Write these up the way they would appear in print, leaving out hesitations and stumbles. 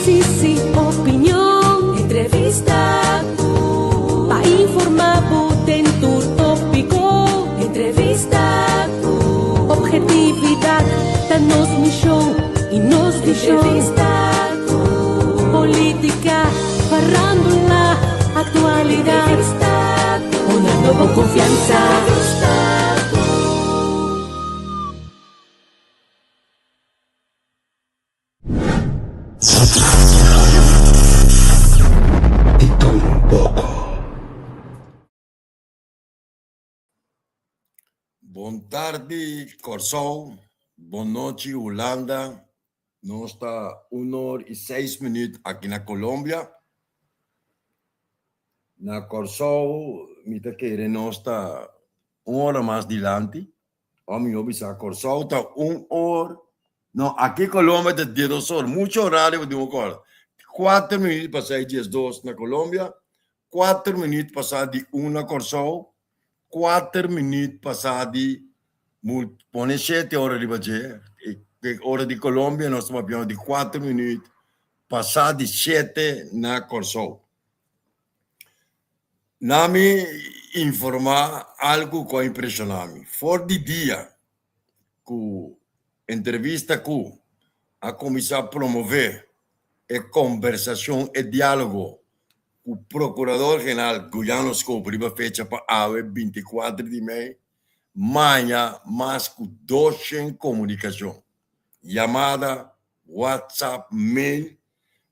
Análisis i opinion. Entrevista ku. Pa informá bo den tur tópiko. Entrevista ku. Objetividat ta nos mishon i nos vishon. Entrevista ku. Polítika, farándula, aktualidat. Entrevista ku. Honrando bo konfiansa. Entrevista ku. Di tur un poko. Bon tardi Kòrsou, bon nochi Hulanda, nos ta un or i seis minüt aki na Colombia. Na Kòrsou mi ta kere nos ta un ora mas dilanti. O mi bisa Kòrsou ta un or, no aki Colombia ta diesdos or, mucho horario bo tin ku kòrda. Kuater minüt pasá di diesdos na Colombia, kuater minüt pasá di un na Kòrsou, kuater minüt pasá di pone shete ora riba dje, e ora di Colombia nos ta papia di kuater minüt pasá di shete na Kòrsou. Na mi informá algu ku a impreshoná mi. For di dia ku entrevista ku a kuminsá promové e kombersashon, e diálogo ku Prokurador General Guliano Scoop riba fecha pa awe bintikuater di mei, maña mas ku doshen komunikashon, yamada, whatsapp, mail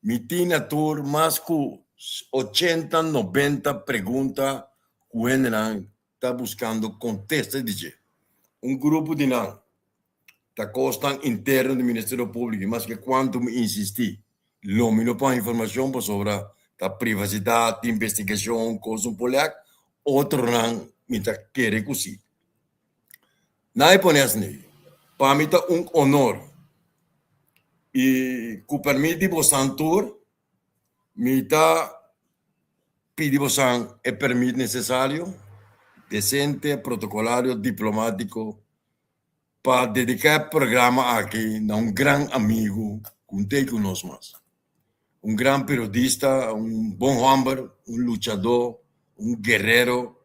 Mi tin na tur mas ku ochenta, nobenta pregunta ku hendenan ta buskando kontesta di dje. Un grupo di nan ta kosnan interno di Ministerio Públiko i maske kuantu mi insistí lo mi no pon informashon pasobra ta privasidat di investigashon kos un polèk, otronan mi ta kere ku si. Nan e pone asina, Pa mi ta un onor i ku permit di bosan tur mi ta pidi bosan e permit nesesario, desente, protokolario, diplomatiko, pa dediká e programa aki na un gran amigu ku no tei ku nos mas. Un gran periodista, un bon hòmber, un luchadó, un guerrero,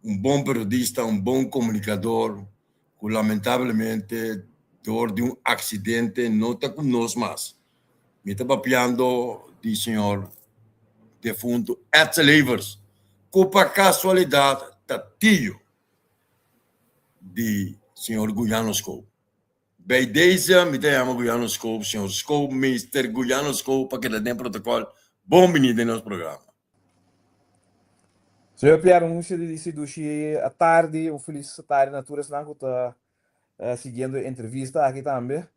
un bon periodista, un bon komunikador ku lamentablemente dor di un aksidente no ta ku nos mas. Mi ta papiando di señor defuntu Edsel Evers ku pa kasualidat ta tio di señor Guyano Scoop. Bij deze mi ta yama Guyano Scoop, señor Scoop, Meester Guyano Scoop pa keda den protocol. Bon bini den nos programa. Señor Pierre, un gusto di disi dushi atardi, un felis atardi na tur esnan ku ta siguiendo e entrevista aki tambe.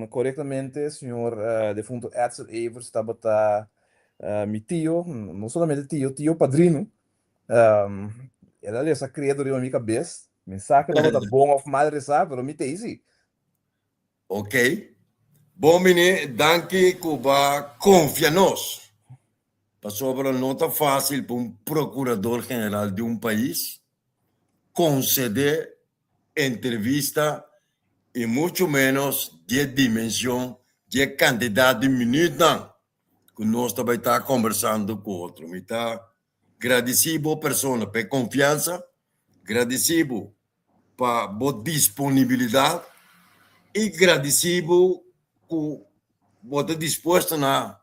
Korektamente señor defunto Edsel Evers tabata mi tio, no solamente tio, tio padrino. El a lesa credo riba mi kabes. Mi sa ku tabata bon òf mal resá, pero mi ta ei si. Ok. Bon bini, danki ku bo a konfia nos. Pasobra no ta fásil pa un prokurador general di un pais konsedé entrevista i muchu ménos di e dimenshon di e kantidat di minütnan ku nos ta bai ta kombersando ku otro. Mi ta gradisí bo persona pa e konfiansa, gradisí bo pa bo disponibilidat i gradisí bo ku bo ta dispuesto na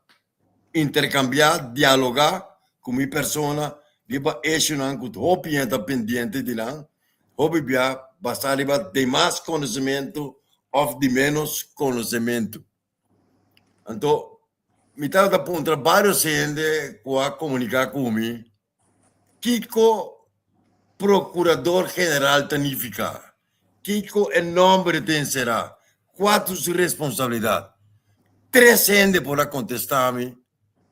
interkambiá, dialogá ku mi persona riba eshunan ku hopi hende ta pendiente di nan, hopi bia basá riba demas konosementu òf di ménos konosementu. Anto mi tabata puntra vários hende ku a komuniká ku mi kiko Prokurador General ta nifiká, kiko e nòmber ta enserá, kua ta su responsabilidat. Tres hende por a kontestá mi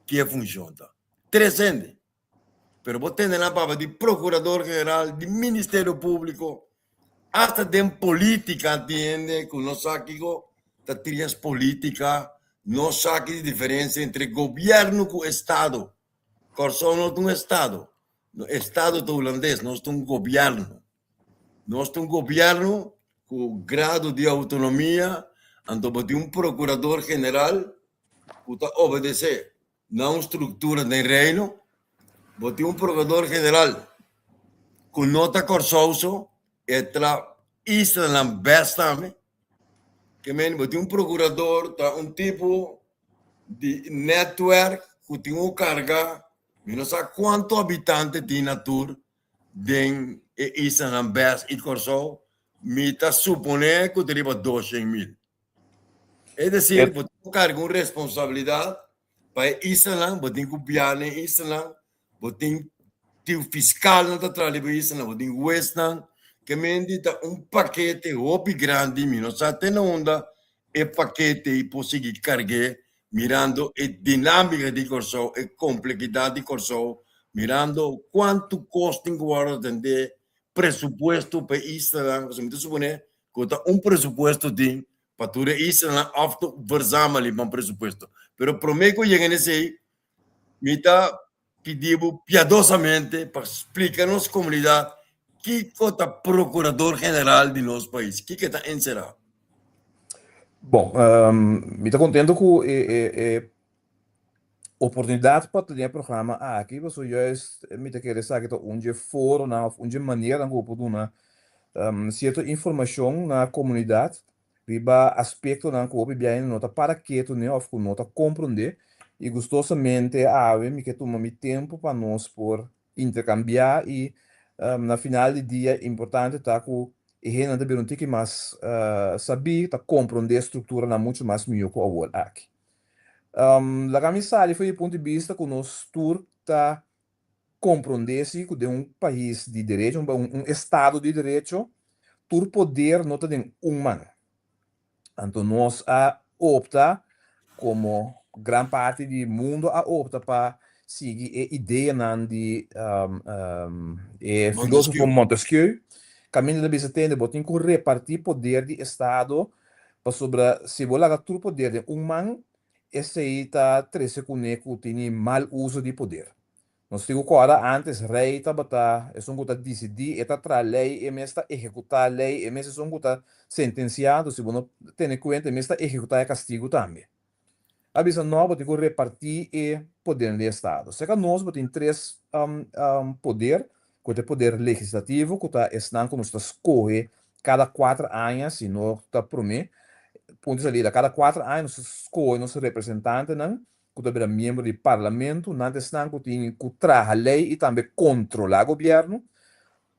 ki e funshon ta. Tres hende. Pero bo tende nan papia di Procurador General, di Ministerio Público, hasta den política tin hende ku no sa kiko ta trias política, no sa ki diferencia entre gobierno ku estado. Kòrsou no ta un estado, estado ta hulandes, nos ta un gobierno. Nos ta un gobierno ku grado di autonomia, anto bo tin un Procurador General. ku ta obedesé na un struktura den Reino, bo tin un Prokurador General ku no ta Kòrsou so, e tra islanan bes tambe. Ke men bo tin un prokurador ta un tipo di netwerk ku tin un karga, mi no sa kuantu habitante tin na tur den e islanan bes i Kòrsou, mi ta suponé ku ta riba 200.000. Es decir, bo tin ku karga un responsabilidat pa e islanan, bo tin ku bia na e islanan, bo tin tin fiskalnan ta traha riba e islanan, bo tin huesnan, ke menti ta un pakete hopi grandi, mi no sa te na unda e pakete ei por sigui karg'é mirando e dinámika di Kòrsou, e komplekidat di Kòrsou, mirando kuantu kos tin ku wòrdu atendé, presupuesto pa e islanan, pasobra mi ta suponé ku ta un presupuesto tin pa tur e islanan òf ta verzamel pa un presupuesto. Pero promé ku yega na esei, mi ta pidi bo piadosamente pa splika nos komunidat kiko ta Prokurador General di nos pais, kiko e ta enserá. Bon, mi ta kontento ku e oportunidat pa tene e programa aki, pasobra juist mi ta kere esaki ta un dje foronan òf un dje maneranan ku bo por duna sierto informashon na komunidat riba aspektonan ku hopi biaha no ta para ketu n'e òf ku no ta komprondé, i gustosamente awe mi ke tuma mi tempu pa nos por interkambiá i na final di dia importante ta ku e hendenan ta bira un tiki mas sabí, ta komprondé strukturanan muchu mas mihó ku awor aki. Laga mi sali for di punto di bista ku nos tur ta komprondé si ku den un pais di derecho, un estado di derecho, tur poder no ta den un man. Anto nos a opta, komo gran parti di mundo a opta pa sigui e ideanan di e filosofo Montesquieu, kaminda ta bisa tende bo tin ku repartí poder di estado pasobra si bo laga tur poder den un man, Esei ta trese kuné ku tini mal uso di poder. Nos tin ku kòrda ántes rei tabata esun ku ta disidí, e ta traha lei, e mes ta ehekutá lei, e mes esun ku ta sentensiá, anto si bo no tene kuenta e mes ta ehekutá e kastigu tambe. A bisa nò bo tin ku repartí e podernan di estado. Serka nos bo tin tres poder, ku ta e poder legislativo ku ta esnan ku nos ta skohe kada kuater aña, si no ta promé punto di salida, kada kuater aña nos ta skohe nos representantenan ku ta bira miembro di parlamento, nan ta esnan ku tin ku traha lei i tambe kontrolá gobièrnu.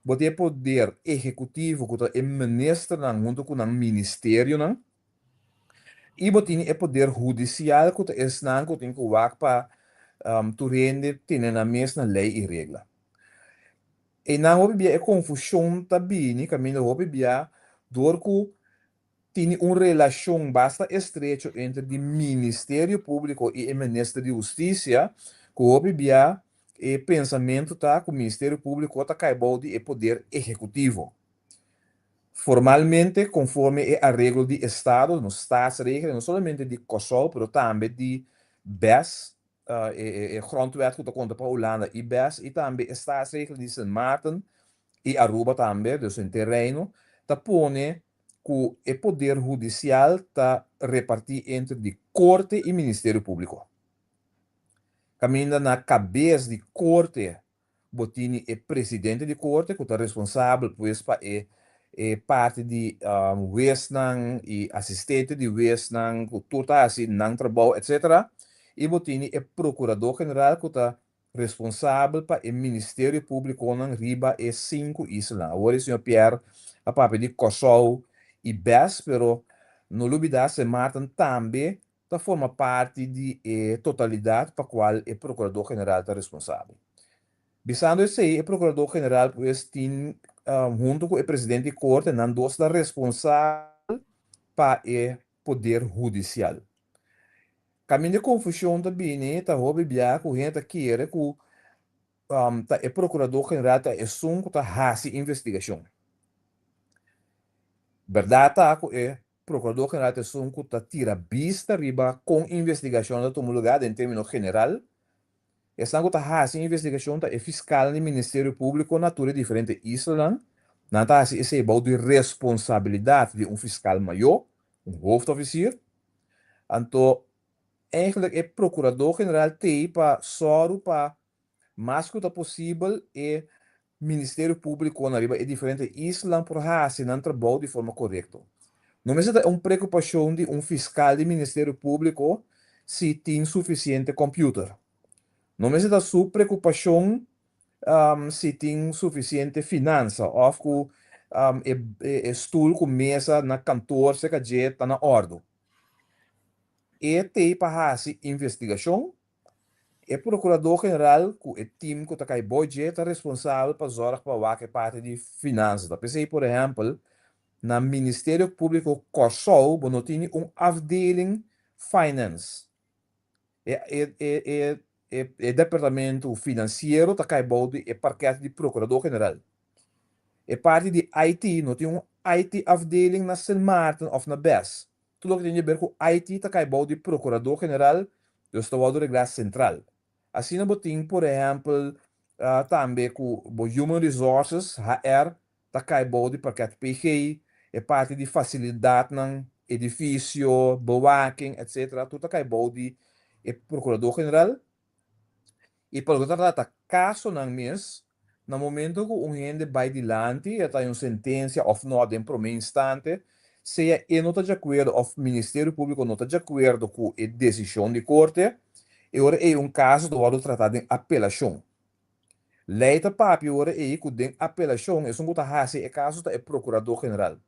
Bo tin e poder ehekutivo ku ta e ministernan huntu ku nan ministerionan i bo tin e poder hudisial ku ta esnan ku tin ku wak pa tur hende tene nan mes na lei i regla. Einan hopi bia e konfushon ta bini kaminda hopi bia dor ku tini un relashon basta estrecho entre di Ministerio Públiko i e Minister di Hustisia ku hopi bia e pensamentu ta ku Ministerio Públiko ta kai bou di e poder ehekutivo. Formalmente konforme e areglo di estado, nos staatsregeling, no solamente di Kòrsou pero tambe di bes E grondwet ku ta konta pa Hulanda i bes i tambe e staatsregeling di Sint Maarten i Aruba tambe, dus henter Reino, ta pone ku e poder hudisial ta repartí entre di Korte i Ministerio Públiko. Kaminda na kabes di Korte Bo tini e presidente di korte ku ta responsabel pues pa e e parti di wesnan i asistente di wesnan ku tur ta hasi nan trabou etcetera. I bo tini e prokurador general ku ta responsabel pa e ministerio públikonan riba e sinku islanan. Awor e señor Pierre a papia di Kòrsou i bes pero no lubidá Sint Maarten tambe ta forma parti di e totalidat pa kual e Prokurador General ta responsabel. Bisando esei, e Prokurador General pues tin huntu ku e Presidente di Korte, nan dos ta responsabel pa e poder hudisial. Kaminda e konfushon ta bini ta hopi bia ku hende ta kere ku ta e Prokurador General ta esun ku ta hasi investigashon. Bèrdat ta ku e Prokurador General ta esun ku ta tira bista riba kon investigashon ta tuma lugá den término general. Esnan ku ta hasi investigashon ta e fiskalnan di Ministerio Públiko na tur e diferente islanan. Nan ta hasi esei bou di responsabilidat di un fiskal mayó, un hoofdofficier. Anto. Eigenlijk e Prokurador General t'ei pa sòru pa mas ku ta posibel e Ministerio Públikonan riba e diferente islanan por hasi nan trabou di forma korekto. No mester ta un preokupashon di un fiskal di Ministerio Públiko si tin sufisiente kòmpiuter. No mester ta su preokupashon si tin sufisiente finansa òf ku e stul ku mesa na kantor serka dje ta na òrdu. E t'ei pa hasi investigashon. E Prokurador General ku e tim ku ta kai bou dje ta responsabel pa zòrg pa wak e parti di finansa. Ta p'esei por ehèmpel na Ministerio Públiko Kòrsou bo no tini un afdeling finance. E departamento finansiero ta kai bou di e parket di Prokurador General. E parti di IT no tin un IT afdeling na Sint Maarten òf na bes. Tur loke tin di ber ku IT ta kai bou di Prokurador General, dus ta wòrdu reglá sentral. Asina bo tin por ehèmpel tambe ku bo Human Resources, HR, ta kai bou di parket PG, e parti di fasilidatnan, edifisio, bewaking, etc. Tur ta kai bou di e Prokurador General. I pa loke ta trata kasonan mes, na momento ku un hende bai dilanti, e ta haña un sentensia òf nò den promé instante, sea e no ta di akuerdo òf Ministerio Públiko no ta di akuerdo ku e desishon di korte, e ora ei un kaso ta wòrdu tratá den apelashon. Lei ta papia ora ei ku den apelashon esun ku ta hasi e kaso ta e Prokurador General.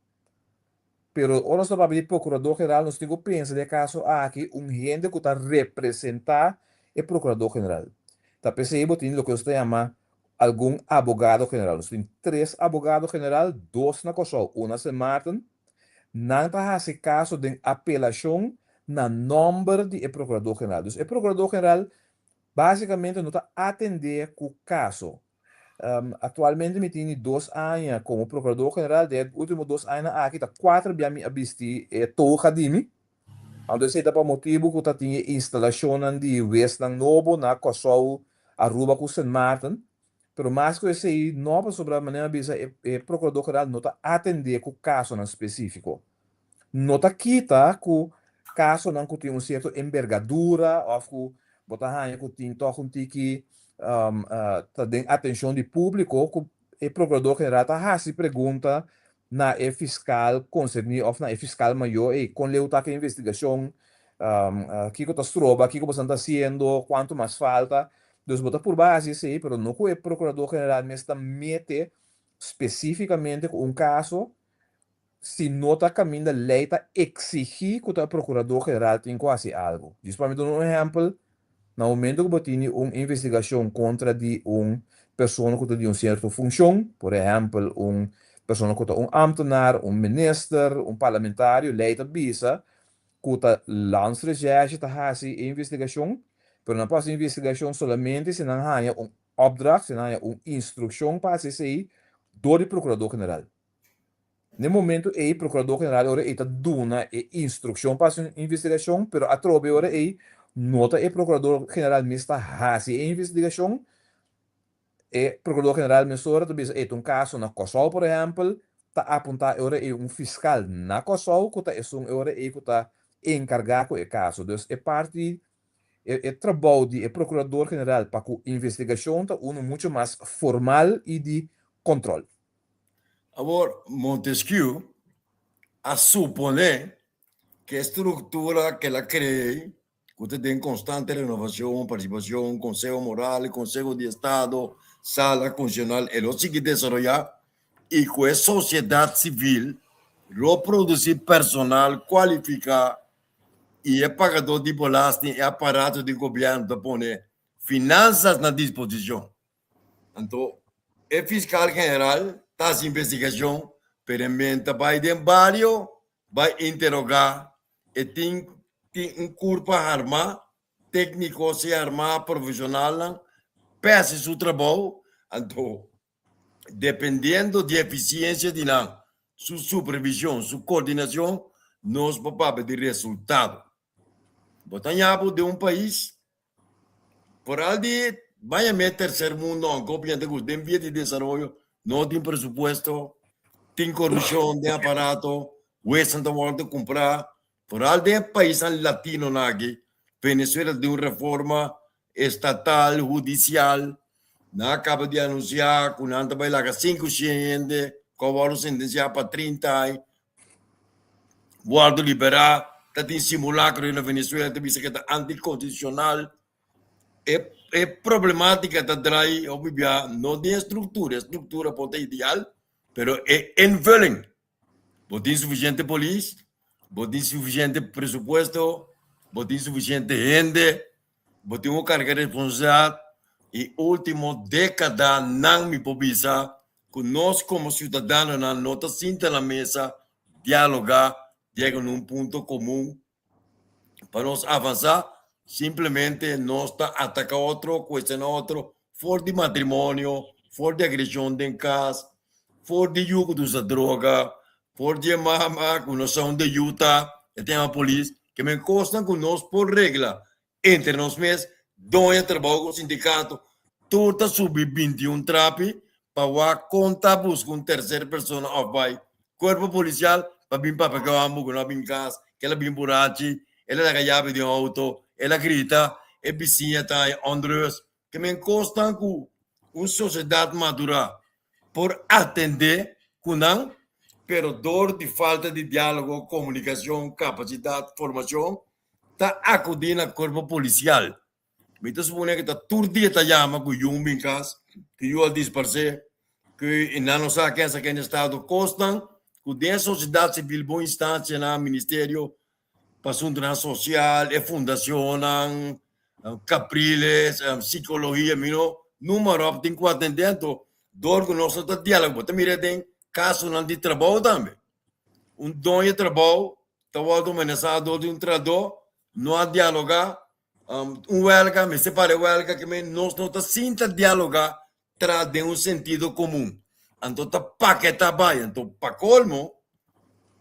Pero ora nos ta papia di Prokurador General nos tin ku pensa den e kaso aki un hende ku ta representá e Prokurador General. Ta p'esei bo tin loke nos ta yama algun abogado general. Nos tin tres abogado general, dos na Kòrsou, un na Sint Maarten. Nan ta hasi kaso den apelashon na nòmber di e Prokurador General. Dus e Prokurador General Básikamente no ta atendé ku kaso. Aktualmente mi tini dos aña komo Prokurador General, den e último dos añanan aki ta kuater bia mi a bisti e toga di mi. Anto esei ta pa motibu ku ta tin e instalashonnan di wesnan nobo na Kòrsou, Aruba ku Sint Maarten. Pero mas ku esei no pasobra manera mi a bisa e Prokurador General no ta atendé ku kasonan spesífiko. No ta kita ku kasonan ku tin un sierto embergadura òf ku bo ta haña ku tin tòg un tiki ta den atenshon di públiko ku e Prokurador General ta hasi pregunta na e fiskal konserní òf na e fiskal mayó, ey, kon leu ta ku e investigashon, kiko ta stroba, kiko boso ta hasiendo, kuantu mas falta. Dus bo ta purba hasi esei, pero no ku e Prokurador General mes ta mete spesífikamente ku un kaso Si no ta kaminda lei ta eksigí ku ta e Prokurador General tin ku hasi algu. Djis pa mi duna un ehèmpel, na momentu ku bo tini un investigashon kontra di un persona ku ta di un sierto funshon, por ehèmpel un persona ku ta un ámtenar, un minister, un parlamentario, lei ta bisa ku ta Landsrecherche ta hasi e investigashon, pero nan por hasi e investigashon solamente si nan haña un opdracht, si nan haña un instrukshon pa hasi esei dor di Prokurador General. N'e momento ei Procurador General ora ei ta duna e instruccion pa haci un investigacion, pero atrobe ora ei no ta e Procurador General mes ta haci e investigacion. E Procurador General mesora ta bisa ei ta un caso na Kòrsou por ehempel, ta apunta e ora ei un fiscal na Kòrsou cu ta esun e ora ei cu ta encarga cu e caso. Dus e parti e trabou di e Procurador General pa cu investigacion ta uno mucho mas formal y di control. Awor, Montesquieu a suponé ku e struktura ku el a krea ku ta den konstante renovashon, partisipashon, konseho moral, konseho di estado, sala konstitushonal, e lo sigui desaroyá i ku e sosiedat sivil lo produsí personal kualifiká i e pagadó di belasting, e aparato di gobièrnu ta pone finansas na disposishon. Anto e fiskal general ta hasi investigashon, pero e men ta bai den bario bai interogá e tin tin un kurpa harmá, tékniko si harmá, profeshonalnan p'e hasi su trabou, anto dependiendo di efisiensia di nan, su supervishon, su kordinashon, nos por papia di resultado. Bo ta ña bo den un pais Foral di baña me tercer mundo anko piensa ku den via di desaroyo no tin presupuesto, tin korupshon den aparato, huesnan ta wòrdu kumprá. Foral den e paisnan latinonan aki. Venezuela den un reforma estatal, hudisial. Nan a kaba di anunsiá ku nan ta bai laga 500 hende ku a wòrdu sentensiá pa 30 aña wòrdu liberá. Ta tin simulakro na Venezuela ta bisa ku ta antikonstitushonal. E problemátika ta drai hopi bia no den e struktura, e struktura por ta ideal, pero e invulling. Bo tin sufisiente polis? Bo tin sufisiente presupuesto? Bo tin sufisiente hende? Bo tin un karga di responsabilidat? I último dékadanan mi por bisa ku nos komo siudadanonan no ta sinta na mesa dialogá, yega na un punto komun pa nos avansá. Simplemente nos ta ataká otro, kuestioná otro for di matrimonio, for di agreshon den kas, for di yu ku ta usa droga, for di e mama ku no sa unda e yu ta, e ta yama polis. Ke men kosnan ku nos por regla entre nos mes, doño trabou ku sindikato, tur ta subi 21 trapi pa wak kon ta buska un tercer persona òf bai kuerpo polisial pa bin papia ku e hòmber ku no a bin kas, ku el a bin burachi, el a laga yabi den outo, el a grita, e bisiña ta haña onrust. Ke men kosnan ku un sosiedat madurá por atendé ku nan, pero dor di falta di diálogo, komunikashon, kapasidat, formashon, ta akudí na kuerpo polisial. Mi ta supone ku ta tur dia ta yama ku yu un bin kas, ku yu a disparsé, ku nan no sa ken sa ken estado. Kosnan ku den e sosiedat sivil bo instansianan, ministerio pa asuntunan sosial, e fundacionnan, Capriles, psicologia, mi no numa ròp tin ku atendé anto dor ku nos no ta dialoga. Bo ta mira den kasonan di trabou tambe. Un doño di trabou ta wòrdu menasá dor di un trahadó, no a dialogá, un wèlga, mester para e wèlga ke men nos no ta sinta dialogá tra den un sentido komun. Anto ta paketá bai. Anto pa kolmo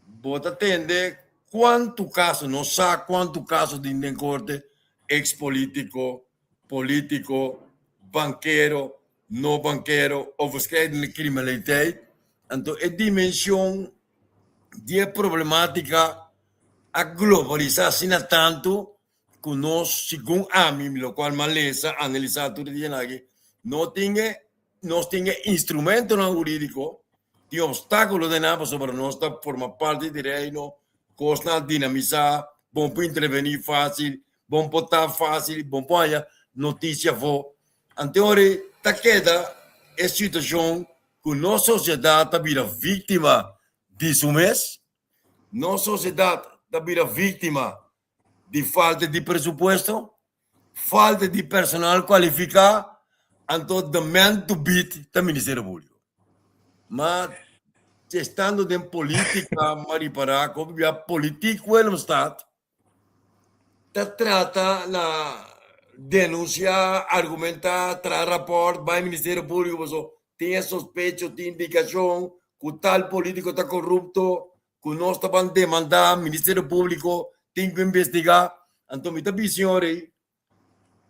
bo ta tende kuantu kaso, no sa kuantu kaso tin den korte, eks polítiko, polítiko, bankero, no bankero, overschrijdende kriminaliteit. Anto e dimenshon di e problematika a globalisá asina tantu ku nos, segun ami, lokual mi a lesa, analisá tur e dianan aki, no tin e, nos tin e instrumentonan hurídiko, tin opstákulo den nan pasobra nos ta forma parti di Reino, kosnan a dinamisá, bon por intervení fásil, bon por ta fásil, bon por haña notisia afó. Anto ora ta keda e situashon ku nos sosiedat ta bira víktima di su mes, nos sosiedat ta bira víktima di falta di presupuesto, falta di personal kualifiká, anto the man to beat ta Ministerio Públiko. Ma estando den polítika m'a ripará ku hopi bia politiek Willemstad ta trata na denunsiá, argumentá, traha rapòrt, bai Ministerio Públiko pasobra tin e sospecho, tin indikashon ku tal polítiko ta korupto, ku nos ta ban demandá Ministerio Públiko tin ku investigá. Anto mi ta bisa señor ei,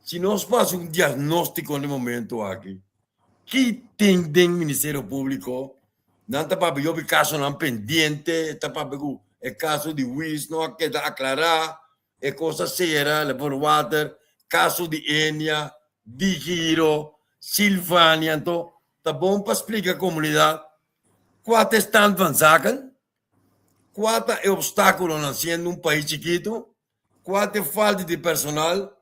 si nos por hasi un diagnóstiko na e momento aki, ki tin den Ministerio Públiko? Nan ta papia yopi kasonan pendiente, ta papia ku e kaso di Wies no a keda aklará, e kos a sera, le por water, kaso di Enia, di Giro, Silvania, anto ta bon pa splika komunidat Kua ta e stand van zaken? Kua ta e obstákulonan siendo un pais chikitu? Kua ta e falta di personal?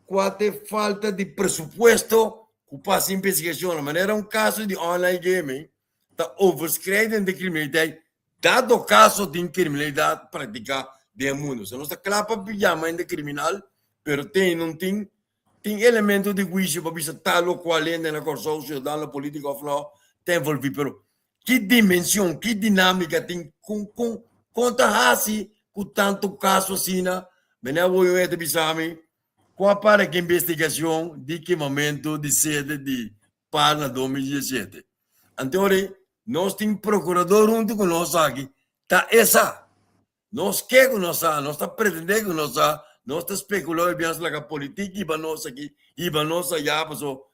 Kua ta e falta di presupuesto ku pa hasi investigashonnan? Manera un kaso di online gaming ta overschrijdende kriminaliteit, dado kaso tin kriminalidat praktiká den e mundu. So nos ta kla pa yama hende kriminal, pero te no tin Tin elemento di huisio pa bisa tal o cual hende na Kòrsou, ciudadano, politico of no, ta envolvi, pero ki dimension, ki dinamica tin, con, con, con ta haci cu tanto caso asina? Meneer Awoyo e ta bisa mi, cu a para ki investigacion di kimamento di sede di par na 2017. Anto nos tin procurador hunto cu nos aki, ta esa. Nos ke ku nos sa, nos ta pretendé ku nos sa, nos ta spekulá hoy bias laga politik hiba nos aki, hiba nos ayá, paso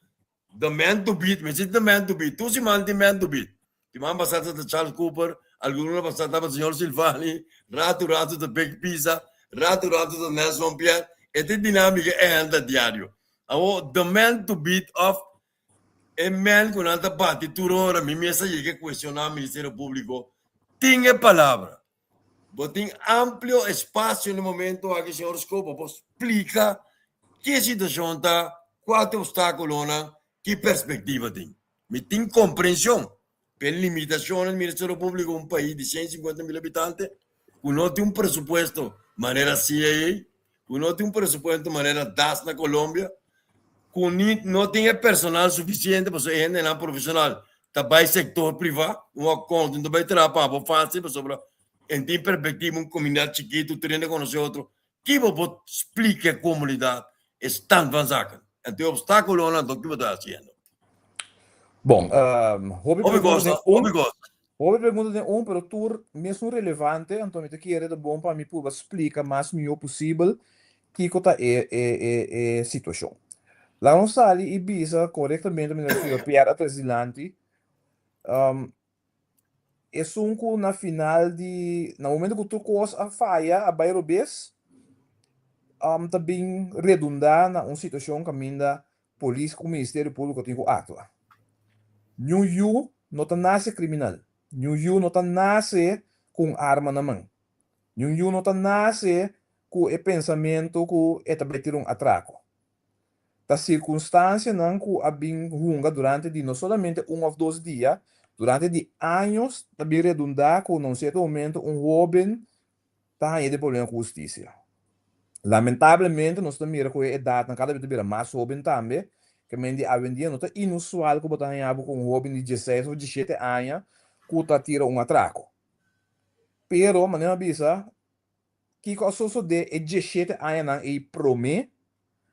the man to beat, mi si the man to beat, tur siman tin man to beat. Siman pasá tabata Charles Cooper, algun luna pasá tabata señor Silvani, ratu ratu ta Big Pizza, ratu ratu ta Nelson Pierre. E ta e dinámika e hende ta diario. Awor, the man to beat òf e man ku nan ta bati tur ora, mi mes a yega kuestioná Ministerio Públiko, tin e palabra. Bo tin amplio espasio na e momento aki, señor Scoop, pa bo splika ki situashon ta, kua ta e opstákulonan, ki perspektiva tin. Mi tin komprenshon pa e limitashonnan di Ministerio Públiko, un pais di 150 mil habitante ku no tin un presupuesto manera CIA, ku no tin un presupuesto manera das na Colombia, ku ni no tin e personal sufisiente pasobra e hendenan profeshonal ta bai sektor privá, un akonto ta bai traha pa bo fásil pasobra en tin perspektiva un komunidat chikitu tur hende konosé otro. Ki bo por splika e komunidat e stand van zaken? Anto e opstákulonan anto ki bo ta hasiendo? Bon, hopi pregunta den un, hopi pregunta den un, pero tur mesun relevante, anto mi ta kere ta bon pa mi purba splika mas mihó posibel kiko ta e e e e situashon. Laga nos sali i bisa korektamente manera señor Pierre a trese dilanti, Esun ku na final di, na momento ku tur kos a faya, a bai robes, ta bin redundá na un situashon kaminda polis ku Ministerio Públiko tin ku aktua. Niun yu no ta nase kriminal. Niun yu no ta nase ku un arma na man. Niun yu no ta nase ku e pensamentu ku e ta bai tira un atrako. Ta sirkunstansianan ku a bin hunga durante di no solamente un òf dos dia, durante di años ta bin redundá ku na un sierto momento un hóben ta haña den problema ku hustisia. Lamentablemente nos ta mira ku e edatnan kada bes ta bira mas hóben tambe, ke men di awendia no ta inusual ku bo ta haña bo ku un hóben di dieseis òf dieshete aña ku ta tira un atrako. Pero, manera mi a bisa, Kiko a sosodé e dieshete añanan ei promé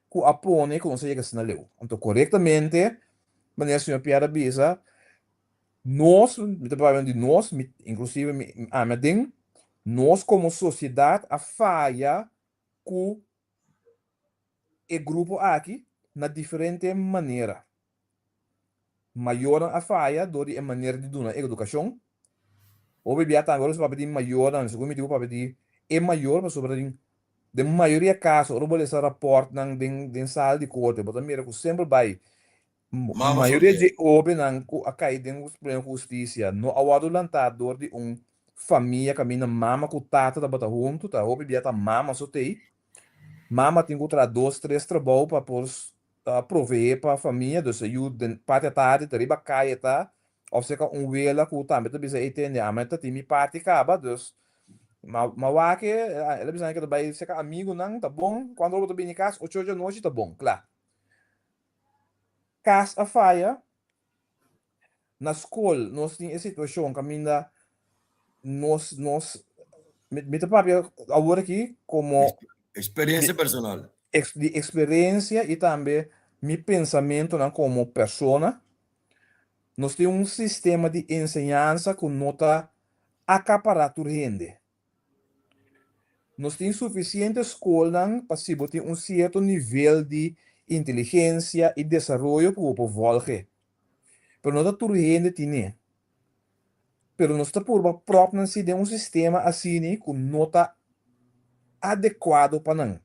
ku a pone ku nos a yega asina leu? Anto korektamente, manera señor Pierre a bisa, nos, mi ta papia di nos, mi, inklusive mi, ami aden, nos komo sosiedat a faya ku e grupo aki na diferente manera. Mayornan a faya dor di e manera di duna edukashon. Hopi bia tambe ora bo papia di mayornan, segun mi tin bo papia di e mayor pasobra den den mayoria kaso ora bo lesa rapòrtnan den den sala di korte bo ta mira ku semper bai Mama mayoria soltero. dje hóbennan ku a kai den problema ku hustisia no a wòrdu lantá dor di un famia kaminda mama ku tata tabata huntu, ta hopi bia ta mama so t'ei. Mama tin ku traha dos tres trabou pa por ta proveé pa famia, dus e yu den parti atardi ta riba kaya ta, òf seka un wela ku tambe ta bisa ey tende ami ta tin mi parti kaba, dus ma ma wak e, el a bisa nan ke ta bai seka amigunan, ta bon, kuantu ora bo ta bini kas, ocho ocho anochi ta bon, kla. Kas a faya, na skol nos tin e situashon kaminda nos nos mi mi ta papia awor aki komo Eksperensia personal. Di eksperensia i tambe mi pensamentunan komo persona. Nos tin un sistema di enseñansa ku no ta akapará tur hende. Nos tin sufisiente skolnan pa si bo tin un sierto nivel di inteligensia i desaroyo ku bo por vòlge. Pero no ta tur hende tin'é. Pero nos ta purba pròp nan si den un sistema asini ku no ta adekuado pa nan.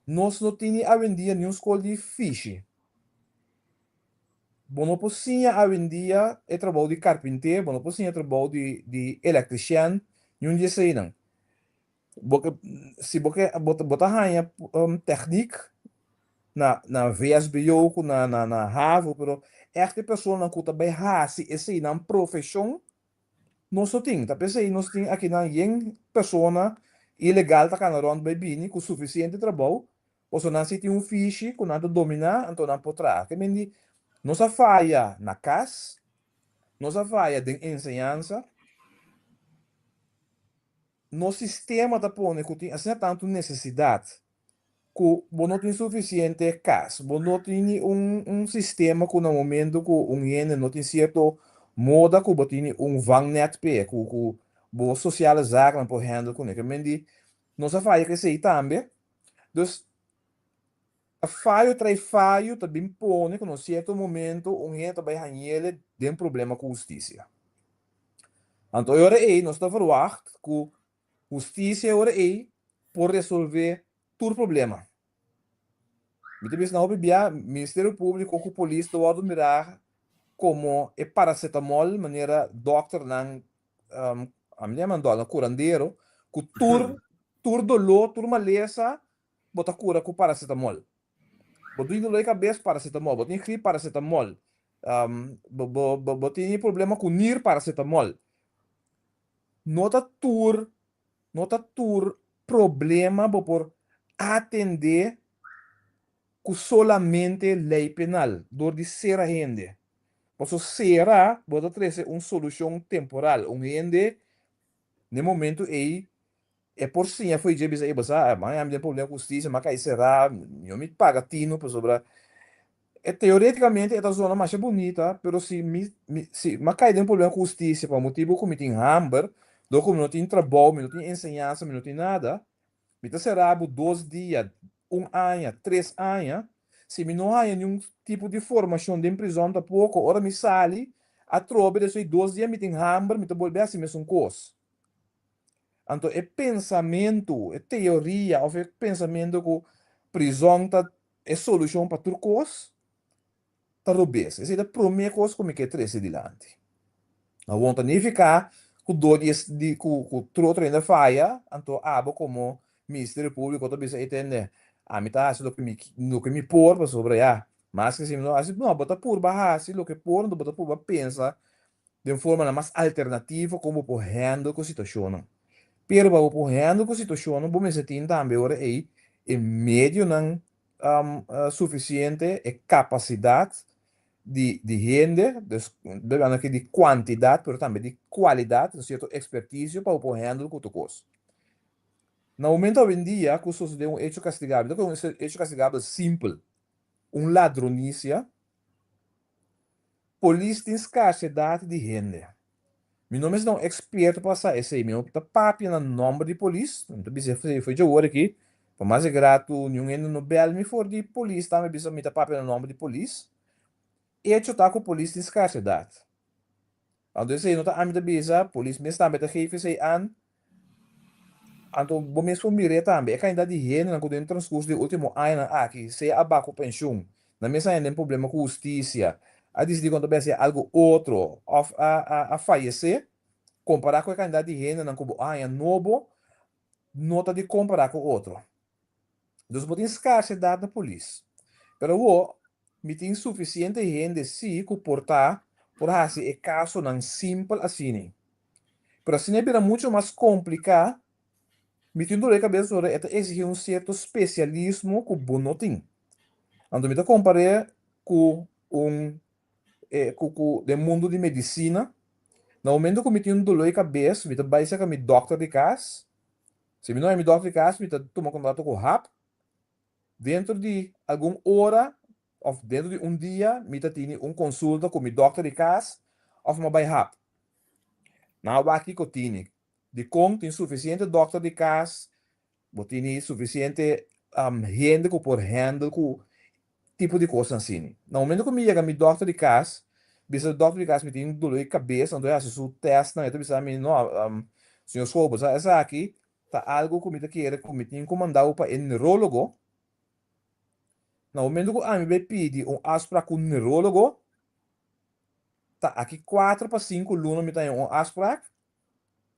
Nos no tini awendia niun skol di fishi. Bo no por siña awendia e trabou di karpinter, bo no por siña e trabou di di elektrishèn, niun di eseinan. Bo ke si bo ke bo ta bo ta haña tèknik na na VSBO ku na na na havo, pero ègt e personanan ku ta bai hasi esei nan profeshon nos no tin. Ta p'esei nos tin akinan yen persona ilegal ta kana rònt bai bini ku sufisiente trabou, pasobra nan si tin un fishi ku nan ta dominá anto nan por traha. Ke men di nos a faya na kas, nos a faya den enseñansa. Nos sistema ta pone ku tin asina tantu nesesidat ku bo no tin sufisiente kas, bo no tin ni un un sistema ku na momento ku un hende no tin sierto moda ku bo tin ni un vangnet p'e ku ku bo sosiale zaaknan por handle kuné. Ke men di nos a faya ku esei tambe. Dus ta fayo trai fayo ta bin pone ku na un sierto momento un hende ta bai hañ'ele den problema ku hustisia. Anto e ora ei nos ta verwagt ku hustisia e ora ei. por resolvé tur problema. Mi ta bisa na hopi bia, Ministerio Públiko ku polis ta wòrdu mirá komo e paracetamol manera dòkternan, ami ta yama nan dòkter, kurandero, ku tur tur doló, tur malesa bo ta kura ku paracetamol. Bo tin doló di kabes, paracetamol. Bo tin grip, paracetamol. Bo bo bo tin problema ku nir, paracetamol. No ta tur No ta tur problema bo por atendé ku solamente lei penal, dor di sera hende. Paso sera bo ta trese un solushon temporal. Un hende n'e momentu ei e por siña fo'i dje bisa, ey bo sa, mañana mi tin problema ku hustisia, mi a kai será, mi no paga tinu pasobra E teoreticamente e ta zona masha bunita, pero si mi mi si m'a cay den problema cu husticia pa motibo cu mi tin hamber, dor cu mi no tin trabou, mi no tin enseñansa, mi no tin nada, mi ta cera bo dos dia, un aña, tres aña, si mi no haya niun tipo di formacion den prizon tapoco, ora mi sali atrobe despues di dos dia mi tin hamber, mi ta bolbe haci mesun cos. Anto e pensamento, e teoria of e pensamento cu prizon ta E solushon pa tur kos ta robes. Esei ta promé kos ku mi ke trese dilanti. Awor ta nifiká ku dor di di ku ku tur otro hende a faya, anto abo komo Ministerio Públiko ta bisa, Ey tende, ami ta hasi loke mi loke mi por pasobra ya, maske si mi no hasi, no, bo ta purba hasi loke por, anto bo ta purba pensa den formanan mas alternativo kon bo por handle ku situashonnan. Pero pa bo por handle ku situashonnan bo mester tin tambe ora ei e medionan sufisiente, e kapasidat di di hende, dus ta hablando aki di kuantidat pero tambe di kualidat, un sierto ekspertisio pa bo por handle ku tur kos. Na momento awendia ku sosode un echo kastigabel, ta un echo kastigabel simpel, un ladronisia, Polis tin skarsedat di hende. Mi no mester ta un eksperto pa sa esei. Mi no ta papia na nòmber di polis. Mi ta bisa esei for dje ora aki. Pa mas e gratu niun hende no bèl mi for di polis tambe bisa mi ta papia na nòmber di polis. Echo ta ku polis tin skarsedat. Anto esei no ta ami ta bisa, polis mes tambe ta geef esei an. Anto bo mes por mir'é tambe, e kantidat di hendenan ku den transkurso di e último añanan aki sea a baha ku penshun, nan mes a haña den problema ku hustisia, a disidí ku nan ta bai hasi algu otro òf a a a fayesé, kompará ku e kantidat di hendenan ku bo a haña nobo no ta di kompará ku otro. Dus bo tin skarsedat na polis. Pero awor mi tin sufisiente hende sí ku por ta por hasi e kasonan simpel asina. Pero asina e bira mucho mas kompliká, mi tin dolor di kabes ora e ta eksigí un sierto spesialismo ku bo no tin. Anto mi ta kompar'é ku un ku ku den mundu di medisina, na momento ku mi tin un dolor di kabes mi ta bai serka mi dòkter di kas, Si mi no haña mi dòkter di kas, mi ta tuma kontakto ku hap. Dentro di algun ora òf dentro di un dia mi ta tini un konsulta ku mi dòkter di kas òf mi a bai hap. Nan a wak kiko tini. Dikon tin sufisiente dòkter di kas, bo tini sufisiente hende ku por handle ku tipo di kosnan asina. Na momento ku mi yega mi dòkter di kas, bisa e dòkter di kas mi tin doló di kabes, anto e hasi su tèstnan, e ta bisa mi, no, señor Schoop, bo sa esaki ta algu ku mi ta kere ku mi tin ku manda bo pa e neurólogo. Na momento ku ami bai pidi un afsprak ku neurólogo, ta aki kuater pa sinku luna mi ta haña un afsprak,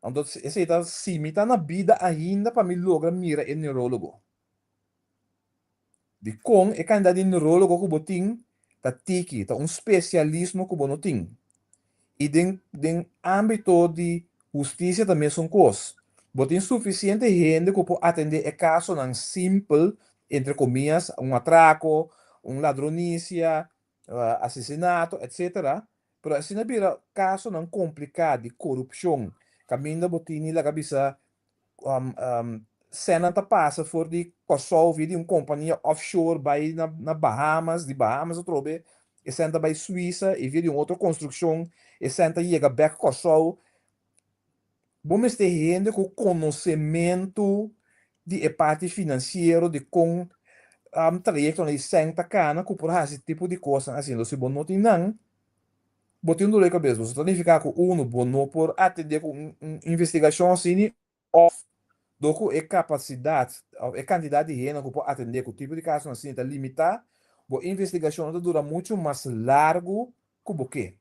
anto esei ta si mi ta na bida ainda pa mi logra mira e neurólogo. Dikon e kantidat di neurólogo ku bo tin ta tiki, ta un spesialismo ku bo no tin. I den den ámbito di hustisia ta mesun kos. Bo tin sufisiente hende ku por atendé e kasonan simpel, entre komias, un atrako, un ladronisia, asesinato, etcétera. Pero asina bira kasonan kompliká di korupshon, kaminda bo tini laga bisa Sènnan ta pasa for di Kòrsou via di un kompania offshore bai na na Bahamas, di Bahamas atrobe e sèn ta bai Suisa i via di un otro konstrukshon e sèn ta yega bèk Kòrsou. Bo mester hende ku konosementu di e parti finansiero di kon trayektonan di sèn ta kana ku por hasi tipo di kosnan asina. Si bo no tin nan, Bo tin un dolor di kabes, bo ta nifiká ku unu bo no por atendé ku un investigashon asini òf Dor ku e kapasidat òf e kantidat di hende ku por atendé ku tipo di kasonan asina ta limitá, bo investigashonnan ta dura muchu mas largu ku bo ke.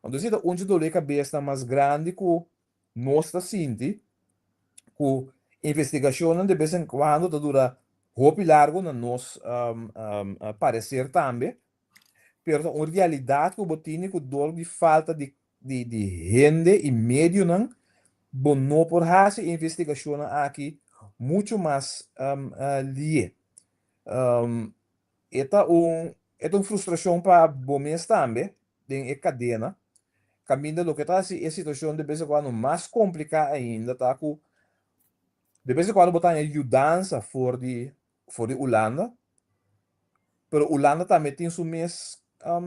Anto esei ta un dje doló di kabesnan mas grandi ku nos ta sinti ku investigashonnan de bes en kuando ta dura hopi largu na nos pareser tambe, pero ta un realidat ku bo tini ku dor di falta di di hende i medionan bo no por hasi e investigashonnan aki muchu mas lié. E ta un e ta un frustrashon pa bo mes tambe den e kadena kaminda loke ta hasi e situashon de bes en kuando mas kompliká ainda ta ku de bes en kuando bo ta haña yudansa for di for di Hulanda, pero Hulanda tambe tin su mes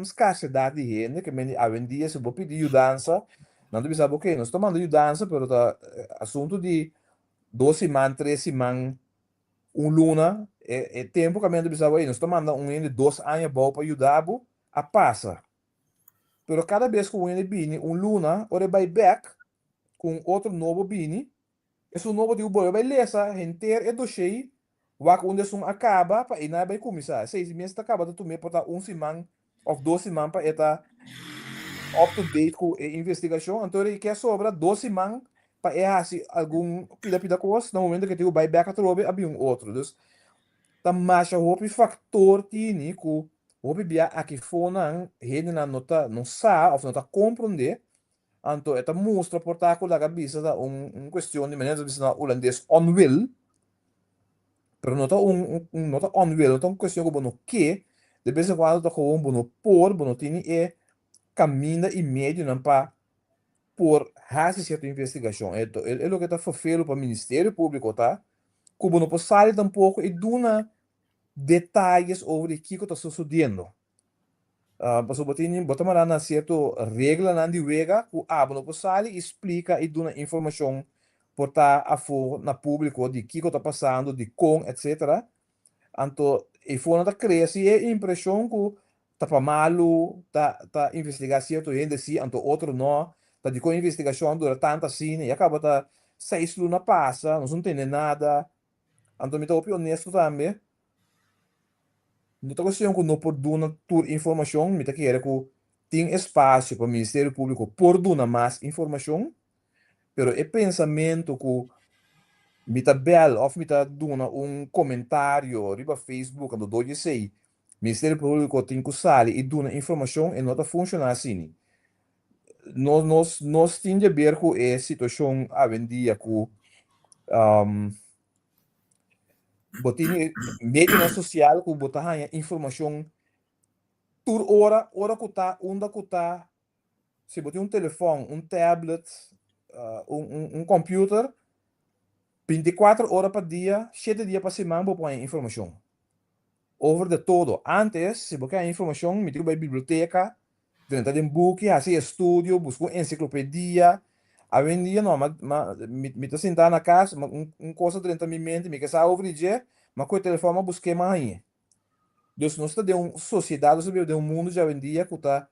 skarsedat di hende, ke men di awendia si bo pidi yudansa, nan ta bisa bo oke nos ta manda yudansa pero ta asuntu di dos siman, tres siman, un luna, e e tempu ku nan ta bisa bo ey nos ta manda un hende dos aña abou pa yuda bo, a pasa. Pero kada bes ku un hende bini un luna, ora e bai bèk ku un otro nobo bini, Esun nobo tin ku bolbe bai lesa henter e doshei wak unda esun a kaba pa einan e bai kuminsá. Esei mes ta kaba ta tum'é por ta un siman òf dos siman pa e ta up to date ku e investigashon. Anto e ke sobra dos siman pa e hasi algun pida pida kos na momento ku e tin ku bai bèk atrobe a bin un otro. Dus ta masha hopi faktor tini ku hopi bia aki fonan hendenan no ta no sa òf no ta komprondé. Anto e ta mustra por ta ku laga bisa ta un un kuestion di manera ta bisa na hulandes onwil, pero no ta un un no ta onwil, no ta un kuestion ku bo no ke, de bes en kuando ta gewoon bo no por, bo no tini e kaminda i medionan pa por hasi sierto investigashon. E e loke ta ferfelu pa Ministerio Públiko ta ku bo no por sali tampoko i duna detayes over di kiko ta sosodiendo. Pasobra bo tin bo ta mara na sierto reglanan di wega ku abo no por sali i splika i duna informashon por ta afó na públiko di kiko ta pasando, dikon, etcetera. Anto eifonan ta krea si e impreshon ku ta pa malu ta ta investigá sierto hende si anto otro no, ta dikon investigashon a dura tantu asina i a kaba ta seis luna pasa nos no tende nada. Anto mi ta hopi honesto tambe. No ta cuestion cu no por duna tur informacion, mi ta kere cu tin espacio pa Ministerio Publico por duna mas informacion, pero e pensamento cu mi ta bel of mi ta duna un comentario riba Facebook anto door di esey Ministerio Publico tin cu sali y duna informacion e no ta funciona asini. Nos nos nos tin di haber cu e situacion awendia cu Bo tin medionan sosial ku bo ta haña informashon tur ora, ora ku ta, unda ku ta. Si bo tin un telefòn, un tablet, un un computer, bintikuater ora pa dia, shete dia pa siman bo por haña informashon. Over de todo. Antes, si bo ke haña informashon, mi tin ku bai biblioteka, Drenta den buki, hasi estudio, buska un ensiklopedia. Awendia no, ma, ma, mi, mi ta sintá na kas, ma un, un kos a drenta mi mente, mi ke sa over di dje, m'a kohe telefòn, m'a busk'é, m'a hañ'é. Dus nos ta den un sosiedat, nos ta biba den un mundu djawendia ku ta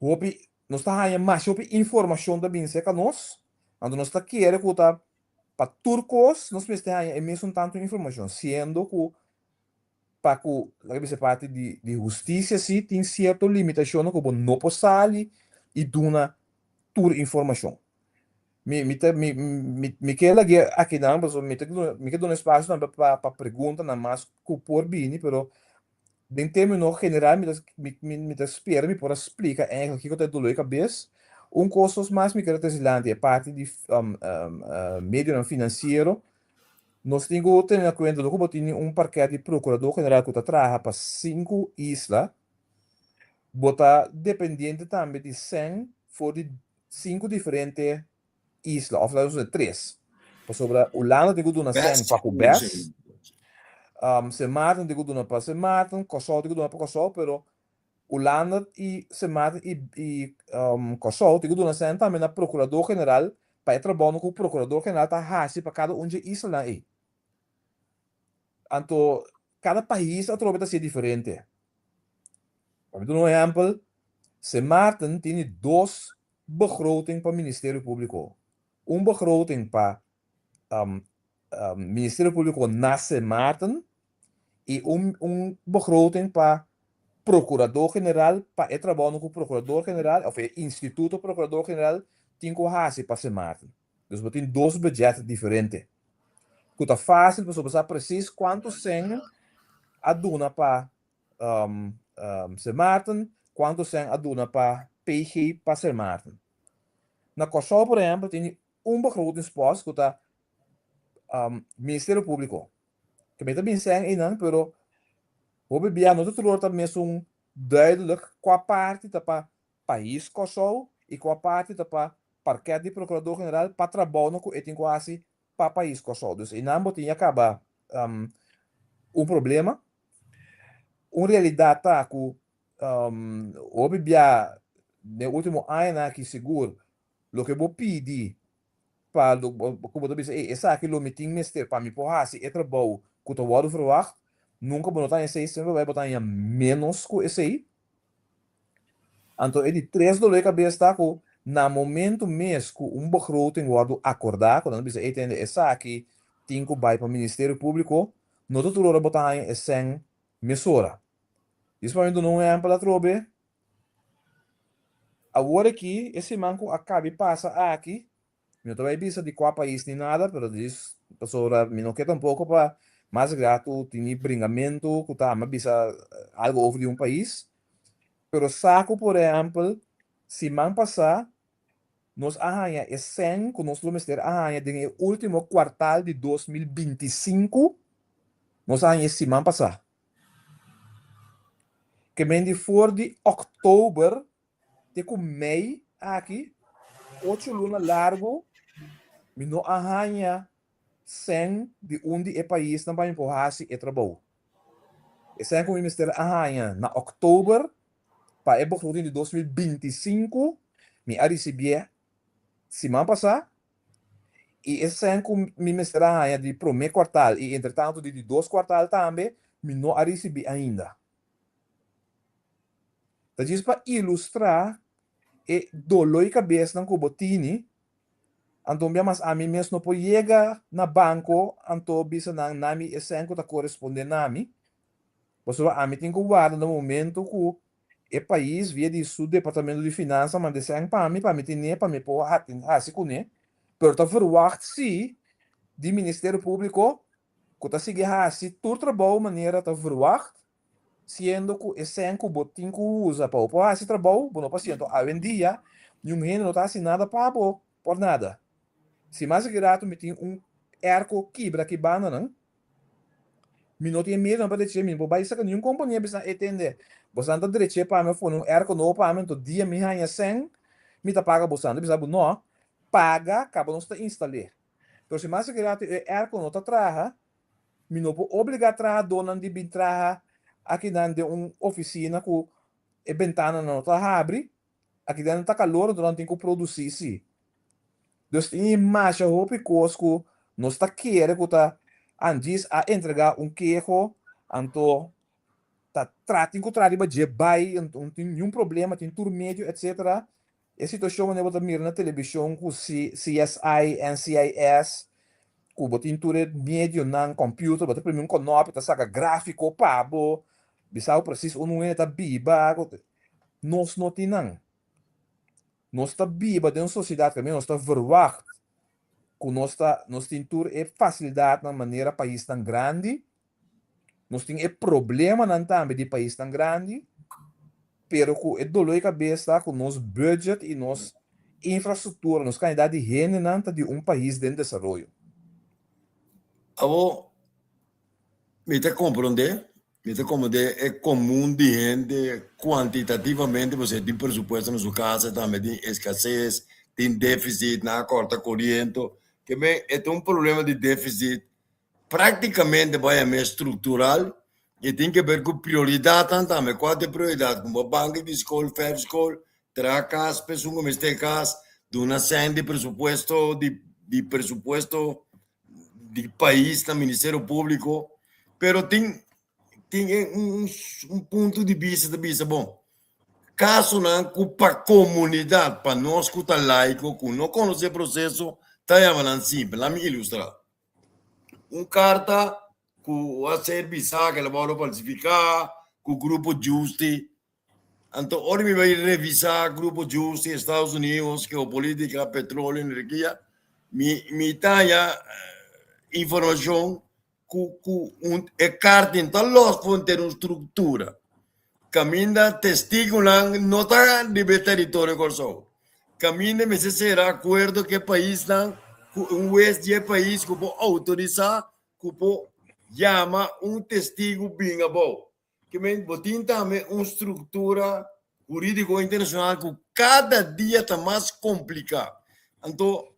hopi, nos ta haña masha hopi informashon ta bin serka nos, anto nos ta kere ku ta pa tur kos nos mester haña e mesun tantu informashon, siendo ku pa ku laga bisa parti di di hustisia si tin sierto limitashonnan ku bo no por sali i duna tur informashon. Mi mi ta mi mi mi ke lag'é akinan pasobra mi ta duna mi ke duna espasio tambe pa pa preguntanan mas ku por bini pero den término general mi ta mi mi mi ta spera mi por a splika èinklik kiko ta e doló di kabes. Un kos mas mi kere trese dilanti e parti di medionan finansiero. Nos tin ku tene na kuenta ku bo tini un parket di prokurador general ku ta traha pa sinku isla, bo ta dependiente tambe di sèn for di sinku diferente isla, òf laga nos tres, pasobra Hulanda tin ku duna sèn pa ku bes, Sint Maarten tin ku duna pa Sint Maarten, Kòrsou tin ku duna pa Kòrsou, pero Hulanda i Sint Maarten i i Kòrsou tin ku duna sèn tambe na Prokurador General pa e trabounan ku Prokurador General ta hasi pa kada un dje islanan ei. Anto kada pais atrobe ta sier diferente. Pa mi duna un ehèmpel, Sint Maarten tini dos begroting pa Ministerio Públiko. Un begroting pa. Ministerio Públiko na Sint Maarten i un un begroting pa Prokurador General pa e trabounan ku Prokurador General òf e Instituto Prokurador General tin ku hasi pa Sint Maarten. Dus bo tin dos budget diferente ku ta fásil pasobra bo sa presis kuantu sèn a duna pa Sint Maarten, kuantu sèn a duna pa PG pa Sint Maarten. Na Kòrsou por ehèmpel tin un begrotingspost ku ta Ministerio Públiko. Ke mi ta bin sèn einan pero hopi bia no ta tur ora ta mesun duidelijk kua parti ta pa pais Kòrsou i kua parti ta pa parket di Prokurador General pa trabounan ku e tin ku hasi pa pais Kòrsou. Dus einan bo tin ya kaba un problema. Un realidat ta ku hopi bia den último añanan aki sigur loke bo pidi pa ku bo ta bisa ey esaki lo mi tin mester pa mi por hasi e trabou ku ta wòrdu verwagt, nunka bo no ta haña esei, semper bai bo ta haña ménos ku esei. Anto e di tres doló e kabes ta ku na momento mes ku un begroting wòrdu akordá, ku nan ta bisa ey tende esaki tin ku bai pa Ministerio Públiko, no ta tur ora bo ta haña e sèn mesora. Dis pa mi duna un ehèmpel atrobe, Awor aki, e siman ku a kabi pasa aki, mi no ta bai bisa di kua pais ni nada, pero djis pasobra mi no ke tampoko pa mas gratu tini bringamentu ku ta ama bisa algu over di un pais. Pero sa ku por ehèmpel, siman pasá nos a haña e sèn ku nos lo mester a haña den e último kuartal di 2025, nos a haña e siman pasá. Ke men di for di òktober te ku mei aki, ocho luna largu, mi no a haña sèn di un di e paisnan pa mi por hasi e trabou. E sèn ku mi mester a haña na òktober pa e begroting di 2025, mi a risibié siman pasá I e sèn ku mi mester a haña di promé kuartal i entretantu di di dos kuartal tambe, mi no a risibí ainda. Ta djis pa ilustrá e doló i kabesnan ku bo tini, anto un bia mas ami mes no por yega na banko anto bisa nan na mi e sèn ku ta korespondé na mi, pasobra ami tin ku warda na momento ku E pais via di su departamento di finansa manda esei pa mi pa mi tene pa mi por hasi kuné, pero ta verwagt si di Ministerio Públiko ku ta sigui hasi tur trabou manera ta verwagt, siendo ku esei ku bo tin ku usa pa bo por hasi trabou bo no por hasi. Anto awendia niun hende no ta hasi nada pa bo por nada. Si mas aki rato mi tin un airco kibra aki bandanan, Mi no tin e miedu pa dreché, mi no por bai saka niun kompania bisa e tende, bosan ta dreché pa mi of pone un airco nobo pa mi, anto dia mi haña sèn mi ta paga bosan. Ta bisa bo no, paga kaba nos ta instal'é. Pero si mas aki rato e airco no ta traha, mi no por obligá trahadónan di bin traha akinan den un ofisina ku e bentananan no ta habri, Aki den ta calor anto nan tin cu produci si. Dus tin e masha hopi cos cu nos ta kere cu ta Andjis a entrega un keho anto ta tra tin cu tra riba dje bay anto no tin niun problema tin tur medio etc. E situacion manera bo ta mira na television cu CSI, NCIS cu bo tin tur e medionan computer bo ta primi un konopi ta saca grafico pa bo bisa bo precies unda un hende ta biba. Nos no tin nan. Nos ta biba den un sosiedat kaminda nos ta verwagt ku nos ta nos tin tur e fasilidatnan manera paisnan grandi, nos tin e problemanan tambe di paisnan grandi, pero ku e doló di kabes ta ku nos budget i nos infrastruktura, nos kantidat di hendenan ta di un pais den desaroyo. Awor, mi ta komprondé Mi ta komprendé e komun di hende kuantitativamente pasobra tin presupuesto na su kasa tambe tin eskases, tin defisit, nan a kòrta koriento. Ke men e ta un problema di defisit práktikamente bo a yam'é struktural i tin ke ber ku prioridatnan tambe. Kua ta e prioridat? Kumpra banki di skol, fèrf skol, traha kas pa esun ku mester kas, duna sèn di presupuesto di presupuesto di pais na Ministerio Públiko, pero tin tin e un un punto di bista ta bisa bon, kasonan ku pa komunidat, pa nos ku ta laiko, ku no konosé proseso, ta yama nan simpel. Lami ilustrá. Un karta ku a ser bisá ku el a wòrdu falsifiká ku Grupo Giusti. Anto ora mi bai revisá Grupo Giusti, Estados Unidos, geopolítika, petróleo, energia, mi mi ta haña informashon ku ku un e karta ta lòs for henter un struktura kaminda testigunan no ta riba e teritorio Kòrsou, kaminda mester sera akuerdo ku e paisnan ku un wes di e pais ku por outorisá ku por yama un testigu bin abou. Ke men bo tin tambe un struktura hurídiko internashonal ku kada dia ta mas kompliká. Anto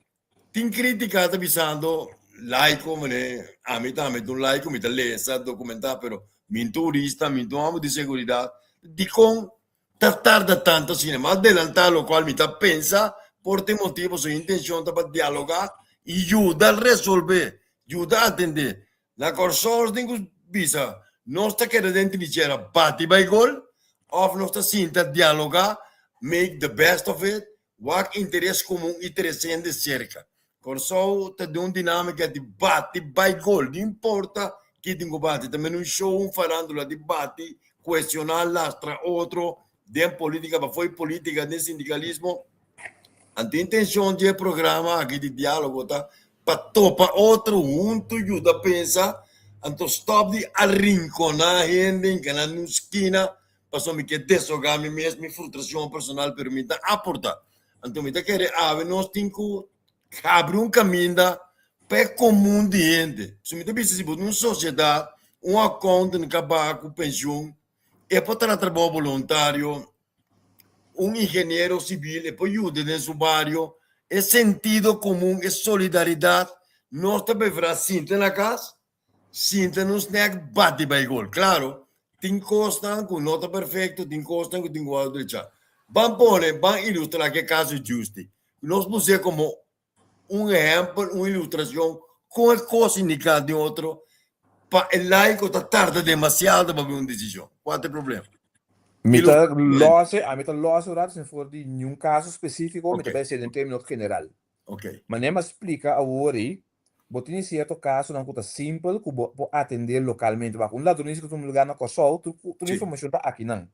Tin crítica ta bisando laico mane ami tambe ta un laico mi ta lesa documenta pero mi no ta hurista mi no ta un homber di seguridad dicon ta tarda tanto asina mi a adelanta locual mi ta pensa por tin motibo su intencion ta pa dialoga y yuda resolve yuda atende Na Kòrsou nos tin ku bisa nos ta keda den trinchera bati bai gol òf nos ta sinta dialogá, make the best of it, wak interes komun i trese hende serka. Kòrsou ta den un dinámika di bati bai gol, no importa ki tin ku bati, ta mende un show, un farándula di bati, kuestioná, lastra otro den polítika, pafó di polítika, den sindikalismo. Anto intenshon di e programa aki di diálogo ta pa topa otro huntu yuda pensa, anto stòp di arinkoná hende i gana nun skina pasobra mi ke desogá mi mes, mi frustrashon personal, pero mi ta aportá. Anto mi ta kere awe nos tin ku habri un kaminda pa e komun di hende. So mi ta bisa si bo tin un sosiedat, un accountant ka baha ku penshun, e por traha trabou boluntario, un ingeniero civil e por yuda den su bario, e sentido comun, e solidaridad, nos ta prefera sinta na cas, sinta na un snack, bati bay gol. Claro, tin cosnan cu no ta perfecto, tin cosnan cu tin cu wòrdu drecha. Ban pone, ban ilustra ke caso Giusti. Nos pus'é como un ehèmpel, un ilustrashon kon e kos indiká den otro pa e laiko ta tarda demasiado pa bin un desishon. Kua ta e problema? Mi ta lòs e, ami ta lòs e un ratu sin for di niun kaso spesífiko, mi ta bai hasié den término general. Manera mi a splika awor ei, bo tin sierto kasonan ku ta simpel ku bo por atendé lokalmente. Wak, un ladronisia ku tuma lugá na Kòrsou, tur tur informashon ta akinan.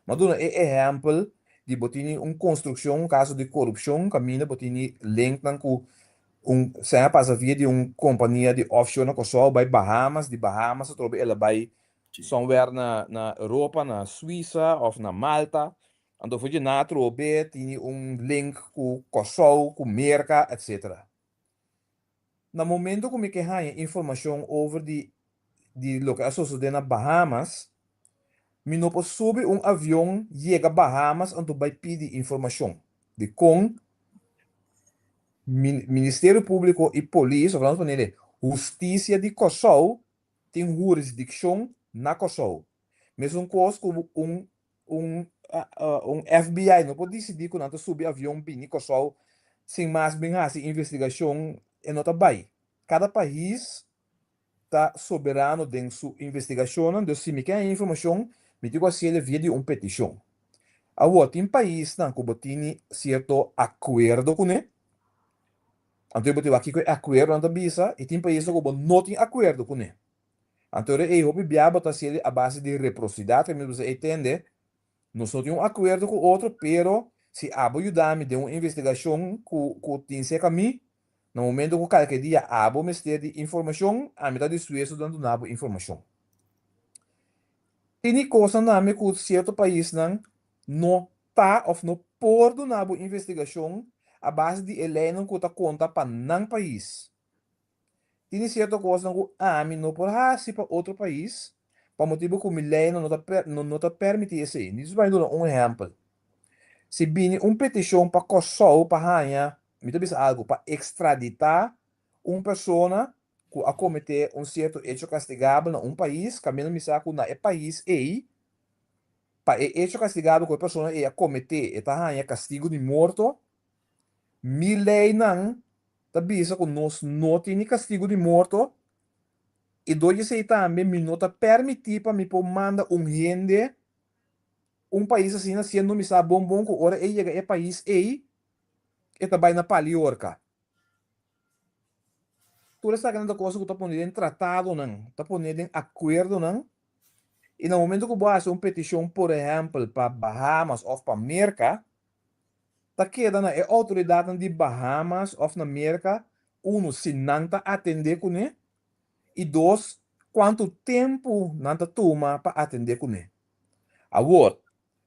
Mi a duna e ehèmpel di bo tini un konstrukshon, un kaso di korupshon kaminda bo tini linknan ku un sèn a pasa via di un kompania di offshore na Kòrsou bai Bahamas, di Bahamas atrobe el a bai somewhere na na Europa, na Suisa òf na Malta. Anto for dje nan atrobe tini un link ku Kòrsou, ku Merka, etsetera. Na momento ku mi ke haña informashon over di di loke a sosodé na Bahamas, mi no por subi un avion yega Bahamas anto bai pidi informashon. Dikon? Ministerio Públiko i polis, òf lanos ponele hustisia di Kòrsou tin hurisdikshon na Kòrsou. Mesun kos ku un un un FBI no por disidí ku nan ta subi avion bini Kòrsou sin mas bin hasi investigashon, e no ta bai. Kada pais ta soberano den su investigashonnan, dus si mi ke haña informashon mi tin ku hasiel via di un petishon. Awor tin paisnan ku bo tini sierto akuerdo kuné, anto bo tin wak kiko e akuerdonan ta bisa, i tin paisnan ku bo no tin akuerdo kuné. Anto ora ei hopi bia bo ta hasiel a base di reprosidat, ke mi bisa ei tende, nos no tin un akuerdo ku otro, pero si abo yuda mi den un investigashon ku ku tin serka mi, na momento ku kalke dia abo mester di informashon, ami ta dispuesto den duna bo informashon. Tini kosnan tambe ku sierto paisnan no ta òf no por duna bo investigashon a base di e leinan ku ta konta pa nan pais. Tini sierto kosnan ku ami no por hasi pa otro pais pa motibu ku mi leinan no ta no ta permití esei. Mi ta duna un ehèmpel. Si bini un petishon pa Kòrsou pa haña, mi ta bisa algu, pa ekstraditá un persona ku a kometé un sierto echo kastigabel na un pais, kaminda mi sa ku na e pais ei, pa e echo kastigabel ku e persona ei a kometé e ta haña kastigu di morto, Mi leinan ta bisa ku nos no tini kastigu di morto, i dor di esei tambe mi no ta permití pa mi por manda un hende un pais asina siendo mi sa bon bon ku ora e yega e pais ei e ta bai na paliorka. Tur esakinan ta cosa cu ta pone den tratadonan, ta pone den acuerdonan, y na momento cu bo haci un peticion por ehempel pa Bahamas of pa Merca, ta keda na e autoridadnan di Bahamas of na Merca, uno, si nan ta atende cune, y dos, cuanto tempo nan ta tuma pa atende cune. Awor,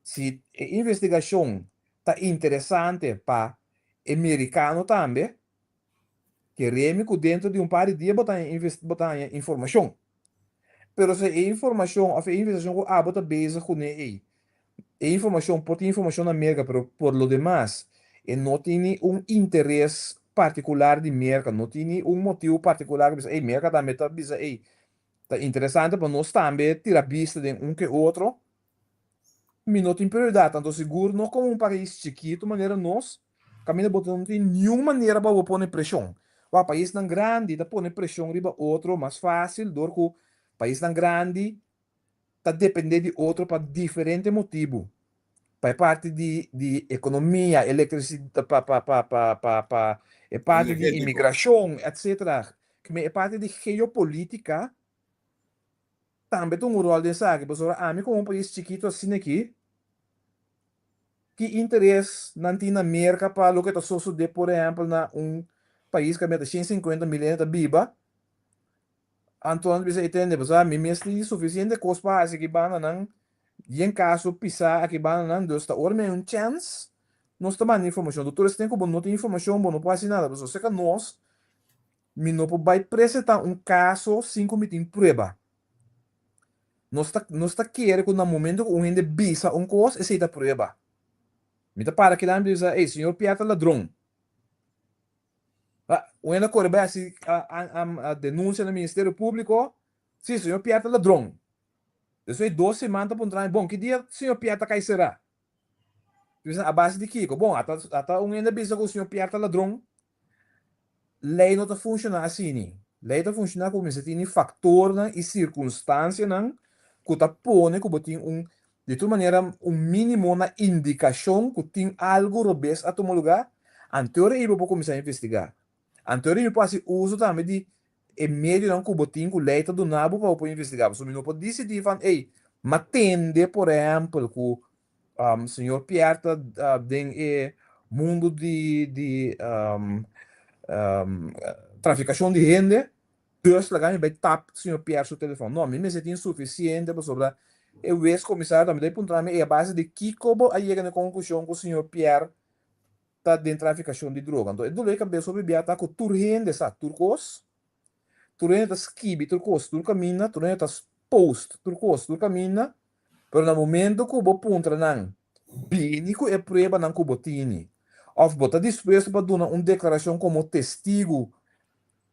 si e investigacion ta interesante pa e mericano tambe, Keremi ku dentro di un par di dia bo ta haña bo ta haña informashon. Pero si e informashon òf e investigashon ku abo ta bezig kuné ei, e informashon por tin informashon na Merka pero por lo demas e no tin ni un interes partikular di Merka, no tin ni un motibu partikular ku bisa ei Merka tambe ta bisa ei ta interesante pa nos tambe tira bista den un ke otro. Mi no tin prioridat, anto sigur no komo un pais chikitu manera nos, kaminda bo no tin niun manera pa bo pone preshon. Wak, paisnan grandi ta pone preshon riba otro mas fásil dor ku paisnan grandi ta dependé di otro pa diferente motibu, pa e parti di di ekonomia, elektrisi pa pa pa pa pa pa e parti di Energétiko. imigrashon, etcétera. E parti di geopolítika Tambe ta un ròl den esaki, pasobra ami komo un pais chikitu asina aki, ki interes nan tin na Merka pa loke ta sosodé por ehèmpel na un pais kaminda ta 150 mil hende ta biba, anto nan ta bisa e tende pasobra mi mes tin sufisiente kos pa hasi aki banda nan, yen kaso pisá aki banda nan, dus ta ora mi hay un chèns nos ta manda informashon. Tur esnan ku bo no tin informashon bo no por hasi nada, pasobra serka nos Mi no por bai presentá un kaso sin ku mi tin prueba. Nos ta nos ta kere ku na momento ku un hende bisa un kos, esei ta prueba. Mi ta para kinan i bisa, ey, señor Pierre ta ladron. Ah, un hende a kore bai hasi denunsia na Ministerio Públiko, sí, señor Pierre ta ladron. Despues di dos siman ta puntra mi, bon, ki dia señor Pierre ta kai será? Mi bisa, a base di kiko? Bon, ata ata un hende a bisa ku señor Pierre ta ladron. Lei no ta funshoná asini. Lei ta funshoná ku mester tini faktornan i sirkunstansianan ku ta pone ku bo tin un, di tur manera, un mínimo na indikashon ku tin algu robes a tuma lugá, anto ei bo por kuminsá investigá. Anto ei bo por hasi uso tambe di e medionan ku bo tin ku lei ta duna bo pa bo por investigá. Pasobra mi no por disidí van, ey, m'a tende por ehèmpel ku Señor Pierre ta den e mundu di di trafikashon di hende, dus laga mi bai tap señor Pierre su telefòn. No, mi mester tin sufisiente pasobra e wes komisario tambe ta puntra mi, ey a base di kiko bo a yega na e konklushon ku señor Pierre ta den trafikashon di droga? Anto e dolor di kabes hopi bia ta ku tur hende sa tur kos, tur hende ta skibi tur kos tur kaminda, tur hende ta post tur kos tur kaminda, Pero na momento ku bo puntra nan, bini ku e pruebanan ku bo tini, òf bo ta dispuesto pa duna un deklarashon komo testigu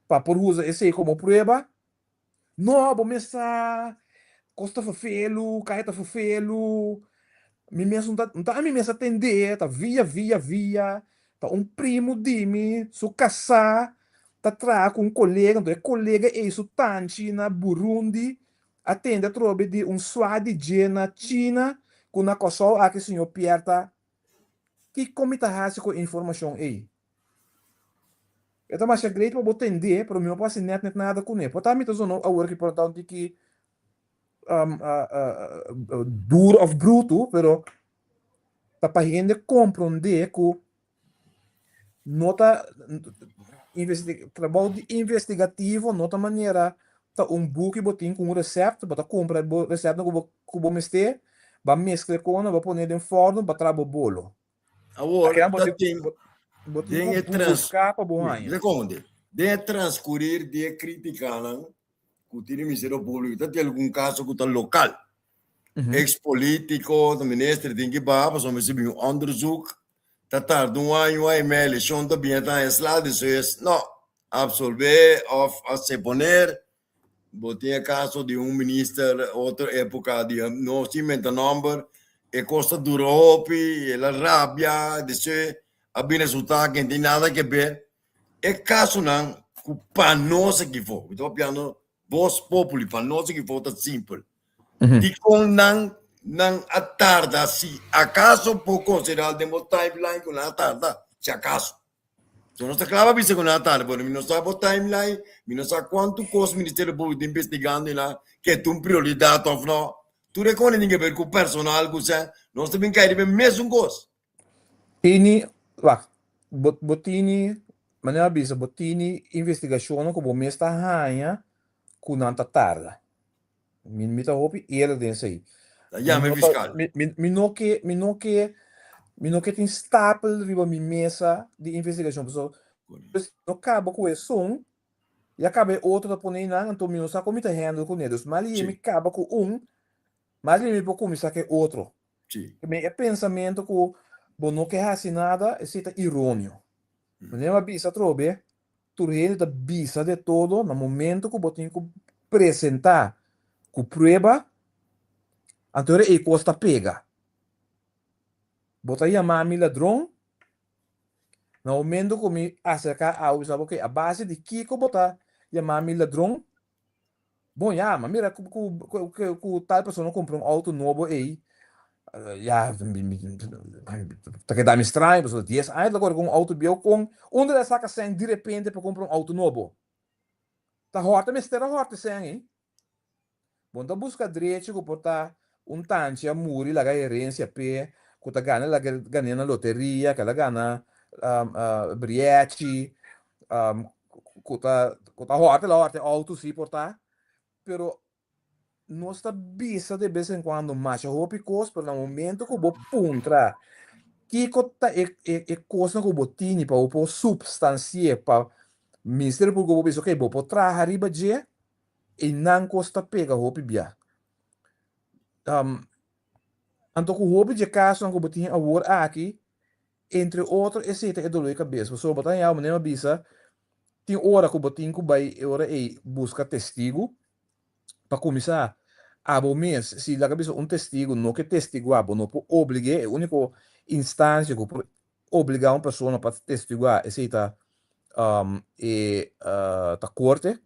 pa por usa esei komo prueba? No, bo mes sa, kos ta ferfelu, kaya ta ferfelu, mi mes no ta, no ta ami mes a tend'é, ta via, via, via, ta un primu di mi, su kasá ta traha ku un kolega, anto e kolega ei su tanchi na Burundi A tende atrobe di un swa di dje na China ku na Kòrsou aki señor Pierre ta Kiko mi ta hasi ku e informashon ei? E ta masha great pa bo tend'é pero mi no por hasi nèt nèt nada kuné. Por ta mi ta zona awor ki por ta un tiki duru òf brutu pero ta pa hende komprondé ku No ta trabou di investigativo no ta manera ta un buki bo tin ku un resèpt, bo ta kumpra bo resèptnan ku bo ku bo mester, bo a meskla e kona, bo a pone den fòrnu, bo a traha bo bolo. Awor Akinan bo ta tin tin bo bo tin den ku e trans buska pa bo haña. Rekonde, den e transkurir di e kritikanan ku tin di Ministerio Públiko ta tin algun kaso ku ta lokal. Ex polítiko, ta minister tin ki baha pasobra mester bin un onderzoek. Ta tarda un aña, un aña i medio, elekshon ta bin ta haña sla, despues no, absolve òf a seponer. Bo tin e kaso di un minister otro époka di no sin menta nòmber, e kos ta dura hopi, el a rabia, despues a bin resultá ke no tin nada ke ber. E kasonan ku pa nos aki for, mi ta papiando bos populi, pa nos aki for ta simpel. Dikon nan nan a tarda si akaso por konsiderá den bo timeline ku nan a tarda, si akaso? So nos ta kla pa bisa ku nan a tarda, pero mi no sa bo timeline, mi no sa kuantu kos Ministerio Públiko ta investigando i nan ke ta un prioridat òf no. Tur e kos tin ke ber ku personal ku sèn, nos ta bin kai riba e mesun kos. Tini, wak, bo bo tini, manera a bisa, bo tini investigashonnan ku bo mes ta haña ku nan ta tarda. Mi mi ta hopi eerlijk den esei. Ta yama e Mi no ta fiskal. mi mi mi no ke mi no ke mi no ke tin stapel riba mi mesa di investigashon pasobra si no kaba ku esun ya kaba e otro ta pone einan anto mi no sa kon mi ta handle kuné. Dus mas lihe mi kaba ku un mas lihe mi por kuminsá ku e otro. Mi e pensamentu ku bo no ke hasi nada esei ta ironio. Manera mi a bisa atrobe Tur hende ta bisa de todo na momento ku bo tin ku presentá ku prueba, anto ora ei kos ta pega. Bo ta yama mi ladron, na momento ku mi aserká abo bisa bo, oke, a base di kiko bo ta yama mi ladron? Bon ya, ma mira ku ku ku tal persona kumpra un outo nobo ei, ya ta keda mi straño pasobra dies aña ta kore ku un outo bieu kon unda el a saka sèn direpente pa kumpra un outo nobo? Ta hòrta mester a hòrta e sèn ei. Bon ta buska drechi ku por ta un tanchi a muri laga herensia p'e ku ta gana laga gan'é na loteria, ku el a gana brièchi, ku ta ku ta hòrta el a hòrta e outo si por ta, pero nos ta bisa de bes en kuando masha hopi kos, pero na momento ku bo puntra kiko ta e e e kosnan ku bo tini pa bo por supstansi'é pa Ministerio Públiko por bisa okey bo por traha riba dje, einan kos ta pega hopi bia. Anto ku hopi dje kasonan ku bo tin awor aki, entre otro esei ta e dolor di kabes, pasobra bo ta haña manera mi a bisa, tin ora ku bo tin ku bai e ora ei buska testigu, pa kuminsá abo mes, si laga bisa un testigu no ke testiguá bo no por oblig'é, e úniko instansia ku por obligá un persona pa testiguá esei ta e ta korte.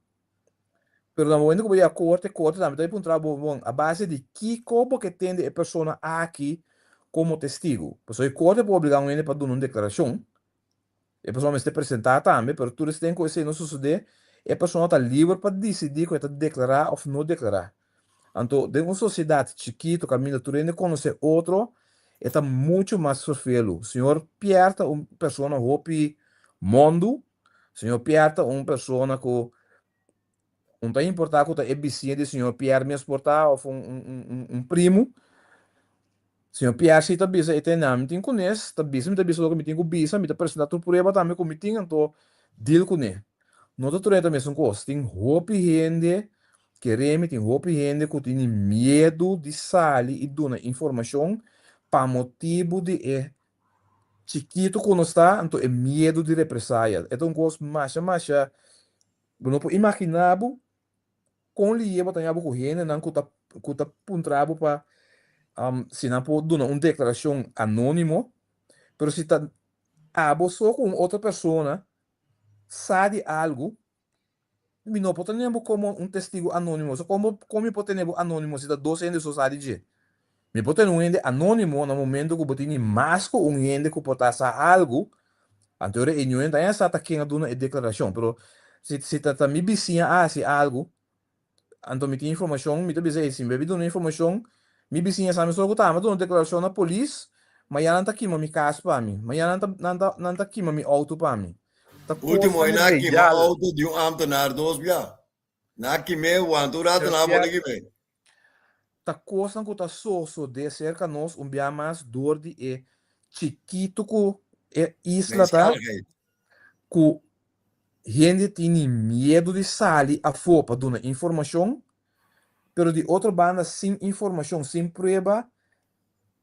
Pero na momento ku bo yega korte, korte tambe ta puntra bo, bon, a base di kiko bo ke tende e persona aki komo testigu? Pasobra e korte por obligá un hende pa duna un deklarashon, e persona mester presentá tambe, pero tur esten ku esei no sosodé, e persona ta liber pa disidí ku e ta deklará òf no deklará. Anto, den un sosiedat chikitu kaminda tur hende konosé otro, e ta muchu mas ferfelu. Señor Pierre ta un persona hopi mondu, Señor Pierre ta un persona ku un ta importá ku ta e bisiña di señor Pierre mes por ta òf un un un primu. Señor Pierre si ta bisa e te nan mi tin kunes, ta bisa mi ta bisa loke mi tin ku bisa, mi ta presentá tur prueba tambe ku mi tin anto deal kuné. No ta tur hende ta mesun kos. Tin hopi hende kere mi, tin hopi hende ku tini miedu di sali i duna informashon pa motibu di e Chikitu ku nos ta, anto e miedu di represaya. E ta un kos masha masha, bo no por imaginá bo kon lié bo ta haña bo ku hendenan ku ta ku ta puntra bo pa si nan por duna un deklarashon anónimo, pero si ta abo so ku un otro persona sa di algu, Mi no por tene bo komo un testigu anónimo. So komo kon mi por tene bo anónimo si ta dos hende so sa di dje? Mi por tene un hende anónimo na momento ku bo tini mas ku un hende ku por ta sa algu, anto ora e ñoen ta haña sa ta ken a duna e deklarashon. Pero si si ta ta mi bisiña a hasi algu, Anto mi tin informashon, mi ta bisa ey, si mi baby duna informashon, mi bisiña sa mi solo ku ta, mi a duna deklarashon na polis, mañana nan ta kima mi kas pa mi, mañana nan ta nan ta nan ta kima mi outo pa mi. Ta Ultimo kosnan nan a kima real. outo di un ambtenaar dos bia. Nan a kim'é, wanta un rato Pero nan a Pierre, bole kim'é. ta kosnan ku ta sosodé serka nos un bia mas dor di e chikitu ku e isla ta, Kleinschaligheid. ku Hende tini miedu di sali afó pa duna informashon, pero di otro banda sin informashon, sin prueba,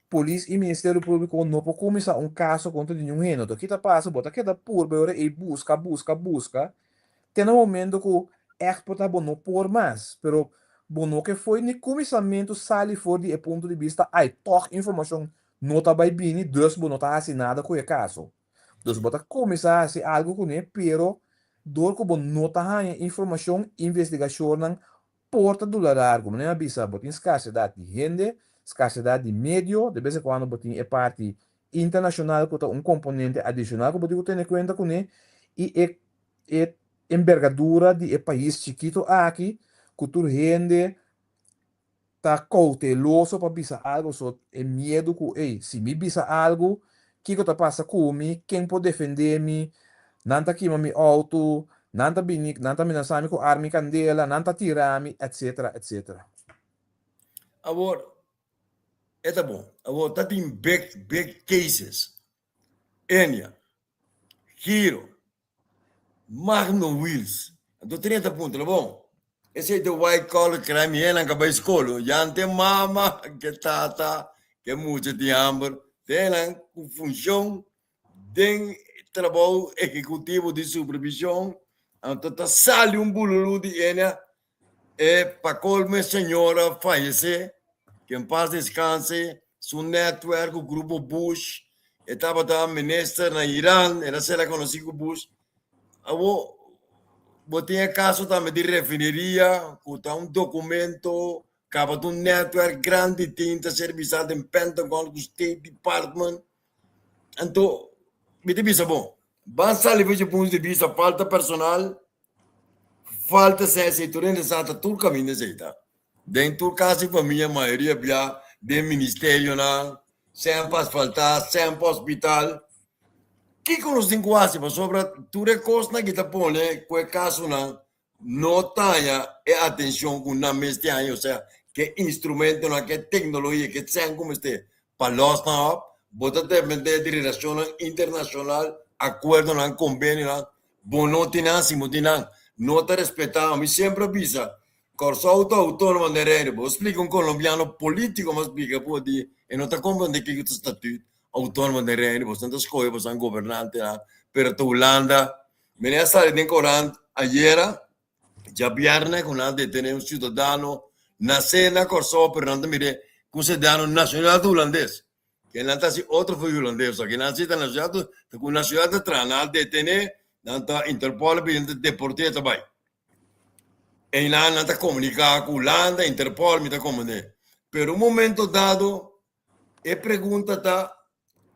polis i Ministerio Públiko no por kuminsá un kaso kontra di niun hende. Anto ki ta pasa? Bo ta keda purba e ora ei buska, buska, buska, te na momento ku ègt por ta bo no por mas. Pero bo no ke fo'i ni kuminsamentu sali for di e punto di bista, ai, tòg informashon no ta bai bini, dus bo no ta hasi nada ku e kaso. Dus bo ta kuminsá hasi algu kuné, pero dor ku bo no ta haña informashon, investigashonnan por ta dura largu. Manera mi a bisa, bo tin skarsedat di hende, skarsedat di medio, de bes en kuando bo tin e parti internashonal ku ta un komponente adishonal ku bo tin ku tene kuenta kuné, i e e embergadura di e pais chikito aki ku tur hende ta kouteloso pa bisa algu so e miedu ku ey si mi bisa algu kiko ta pasa ku mi ken por defende mi nan ta kima mi outo nan ta bini nan ta menasa mi ku arma i kandela nan ta tira mi etcetera etcetera. Awor e ta bon awor ta tin big big cases Enia Giro Magno Wiels. Anto 30 punto, bon. Esei ta white collar crime, hendenan ka bai skol. Yante mama ke tata ke mucha tin hamber. Hendenan ku funshon den trabou ehekutivo di supervishon. Anto ta sali un bululu di ene E pa colmo e señora fayece, que en paz descanse, su netwerk cu grupo Bush, e tabata minister na Iran, el a sera conoci cu Bush. Awo, bo tin e caso tambe di refineria, cu ta un documento, caba ta un netwerk grandi tin ta ser bisa den Pentagon cu State Department. Anto, mi ta bisa bo, ban sali for dje punto di bista falta personal, Falta sesi tur hende sa ta tur kaminda esei ta. Den tur kas di famia mayoria bia den ministerionan, semper asfaltá, semper hospital. Kiko nos tin ku hasi pasobra tur e kosnan ki ta pone ku e kasonan no ta haña e atenshon ku nan mester haña, osea ke instrumentonan, ke teknologia, ke sèn ku mester pa lòs nan òp, bo ta dependé di relashonnan internashonal, akuerdonan, kombenionan Bo no tin nan si bo tin nan no ta respetá. Mi semper a bisa, Kòrsou ta outónomo den Reino. Bo splika un kolombiano polítiko mas splika por di e no ta komprondé kiko ta statüt outónomo den Reino. Boso ta skohe boso gobernantenan, pero ta Hulanda. Mi a sali den korant ayera, djabièrnè, ku nan a detené un siudadano nasé na Kòrsou, pero nan ta mir'é ku un siudadano nashonal hulandes. Ke nan ta hasi otro for hulandes aki. Nan si ta na ciudad ta ku na ciudad ta traha. Nan a detene, nan ta Interpol a bini nan ta deporte ta bai. Einan nan ta komunika ku Hulanda, Interpol mi ta komprende. Pero un momento dado e pregunta ta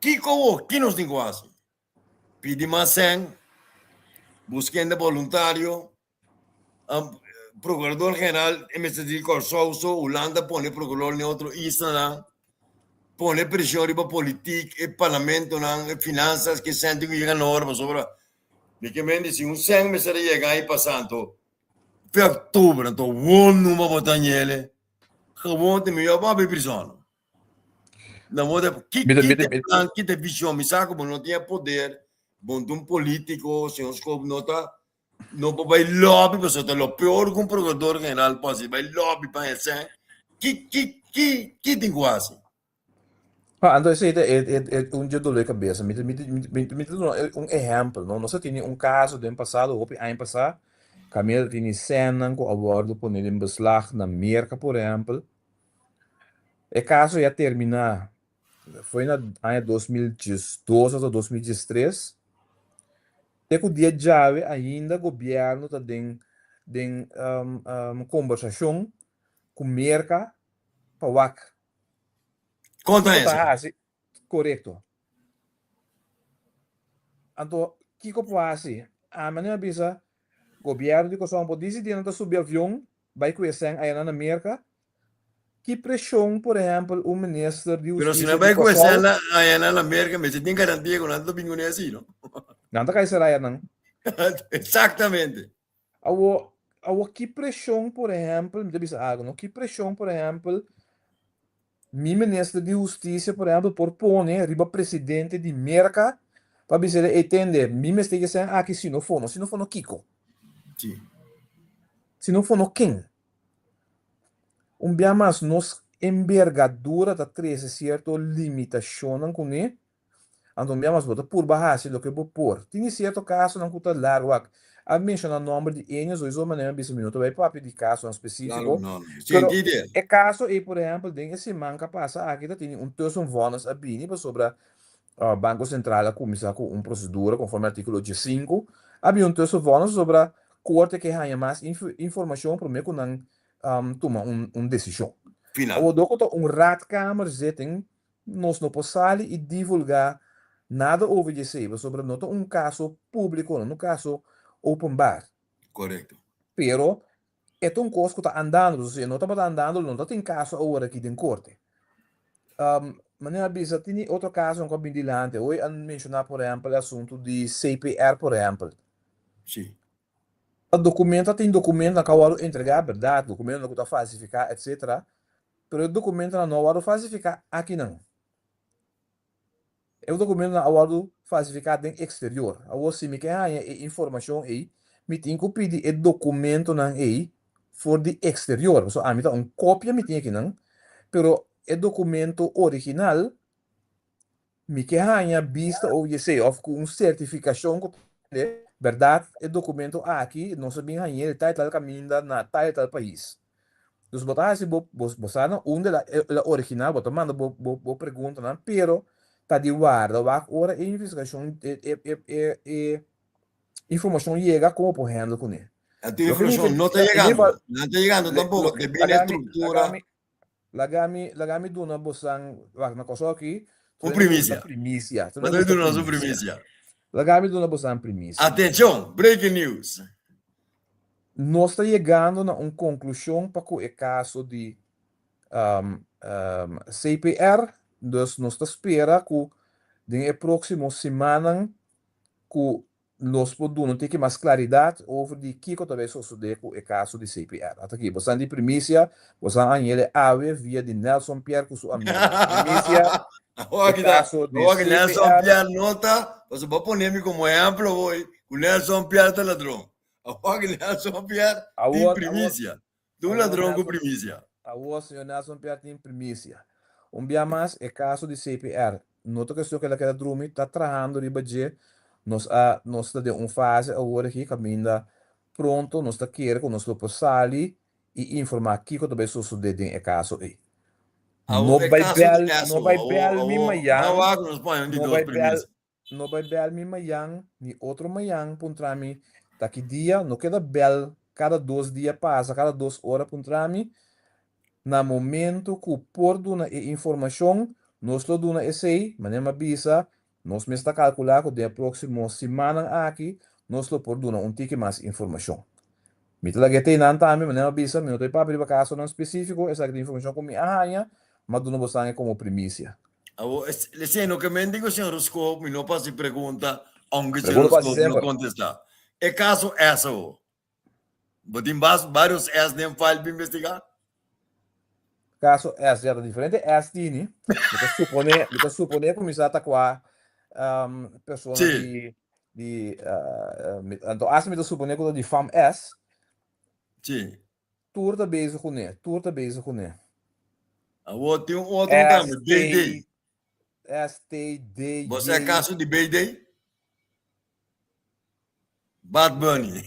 kiko awor? Ki nos tin ku hasi? Pidi mas sèn, buska hende boluntario. Procurador General e mester di Kòrsou so Hulanda pone procurador den otro islanan, pone presion riba politik, e parlamentonan, e finansas ke sèn tin ku yega na ora pasobra mi ke mende si un sèn mester a yega aña pasá anto fe oktober anto won numa bo ta ñele gewoon te mihó bo habri prison. Na moda ki ki te plan, ki te vision mi sa ku bo no tin e poder, bo no ta un politiko, señor Schoof no ta No por bai lobby pasobra ta lo peor ku un procurador general por hasi, bai lobby pa hesé. Ki ki ki ki tin ku hasi? Ah, anto esei ta e e e un dje dolor di kabesa. Mi ta mi ta mi ta mi ta duna un ehèmpel, no? Nos a tene un kaso den pasado, hopi aña pasá, kaminda ta tene sènnan ku a wòrdu pone den beslag na Merka, por ehèmpel. E kaso ya terminá Foi na aña 2012 hasta 2013. Te ku dia djawe ainda gobièrnu ta den den kombersashon ku Merka pa wak Kon ta kiko ta hasi? hasi korekto. Anto kiko por hasi? Ami a bisa gobièrnu di Kòrsou por disidí nan ta subi avion bai ku e sèn ayanan na Merka Ki preshon, por ehèmpel, un minister di Pero si hustisia nan di bai ku Kòrsou. esena ayanan na Merka mester tin garantia ku nan ta bin kuné así, no? Nan ta kai sera ayanan. Exactamente. Awor, awor ki preshon, por ehèmpel, mi ta bisa algu, no? Ki preshon, por ehèmpel, mi minister di hustisia, por ehèmpel, por pone riba presidente di Merka pa bis'é, ey tende, mi mester ke esnan aki si no fono. Si no fono kiko? Sí. Si no fono ken? Un bia mas nos embergadura ta trese sierto limitashonnan kuné, anto un bia mas bo ta purba hasi loke bo por. Tin di sierto kasonan ku ta largu. Wak, a menshoná nòmber di Enio sowieso manera mi a bisa mi no ta bai papia di kasonan spesífiko, pero e kaso ei por ehèmpel den e siman ku a pasa aki ta tene un tussenvonnis a bini pasobra Banko Sentral a kuminsá ku un prosedura konforme artíkulo diesinku. A bini un tussenvonnis pasobra Korte ke haña mas informashon promé ku nan tuma un desishon. Final. Awor dor ku ta un raadkamerzitting nos no por sali i divulgá. nada over di esei pasobra no ta un kaso públiko, no ta un kaso openbaar. Korekto. Pero e ta un kos ku ta andando, dus si e no tabata andando lo no ta tin kaso awor aki den korte. Manera a bisa tin otro kasonan ku a bin dilanti. Hoy a menshoná por ehèmpel e asuntu di CPR por ehèmpel. Sí. Ta documento a tin documentonan cu a wordo entrega berdad, documentonan cu ta falsifica etc. Pero e documentonan no a wordo falsifica akinan. E documentonan a wordo falsifica den exterior. Awor si mi ke haña e informacion ey, mi tin cu pidi e documentonan ey for di exterior. Pasobra ami ta un copia mi tin akinan, pero e documento original Mi ke haña bista over di esei òf ku un sertifikashon ku ta hende bèrdat e dokumento aki nos a bin hañ'é di tal i tal kaminda na tal i tal pais. Dus bo ta hasi bo bo sa na unda el a el a originá bo ta manda bo bo bo preguntanan pero ta di warda wak ora e investigashon e e e e e informashon yega kon bo por handle kuné. Anto e informashon no ta yegando, no ta yegando tampoko debí na e struktura. Laga mi, laga mi duna bosan, wak, na Kòrsou aki, Un primisia. Primisia. Bo ta duna nos un primisia. Laga mi duna bosan primisia. Atenshon, breaking news. Nos ta yegando na un konklushon pa ku e kaso di CPR, dus nos ta spera ku den e próksimo simannan ku Nos por duna un tiki mas claridad over di kico ta bay sosode cu e caso di CPR. Ata aki, bosan di primicia, bosan a hañele awe via di Nelson Pierre cu su amigonan. Primicia, e caso di Awor aki Nelson CPR. Pierre no ta, pasobra bo a pone mi como ehemplo hoy cu Nelson Pierre ta ladron. Awor aki Nelson Pierre tin Awor, awor, primicia. Ta un awor ladron cu Nelson, primicia. awor señor Nelson Pierre tin primicia. Un bia mas, e caso di CPR No ta cuestion cu el a keda drumi, ta trahando riba dje. Nos a nos ta den un fase awor aki caminda pronto nos ta kere cu nos lo por sali y informa kico ta bay sosode den e caso ey. No Awor e bay caso di bel, no Esso, bay awor, bel mi awor, mayan, awor cu nos pone un di no dos bay bel, premisa. no bay bel mi mayan ni otro mayan puntra mi ta ki dia, no keda bel cada dos dia pasa, cada dos ora puntra mi, Na momento cu por duna e informacion, nos lo duna esey, manera mi a bisa, nos mes ta calcula cu den e proximo simannan aki nos lo por duna un tiki mas informacion. Mi ta laga e teinan tambe, manera mi a bisa, mi no ta e papia riba casonan specifico, esaki ta informacion cu mi a haña, mi a duna bosan e como primicia. Awor, esey no ke men digo señor Roscoe, mi no por haci pregunta, aunke señor Pregunta por haci Roscoe no semper. contesta. E caso Esso, Bo tin bas varios S den file pa investigá? Caso S, ya ta diferente S tini. Mi ta supone, mi ta supone ku mi sa ta kua um, persona Sí. di di uh, mi, anto as mi ta supone ku ta di fam S, Sí. tur ta bezig kuné, tur ta bezig kuné. Awor tin un otro tambe, S BD. T S T D Bo sa e J caso di BD? Bad Bunny.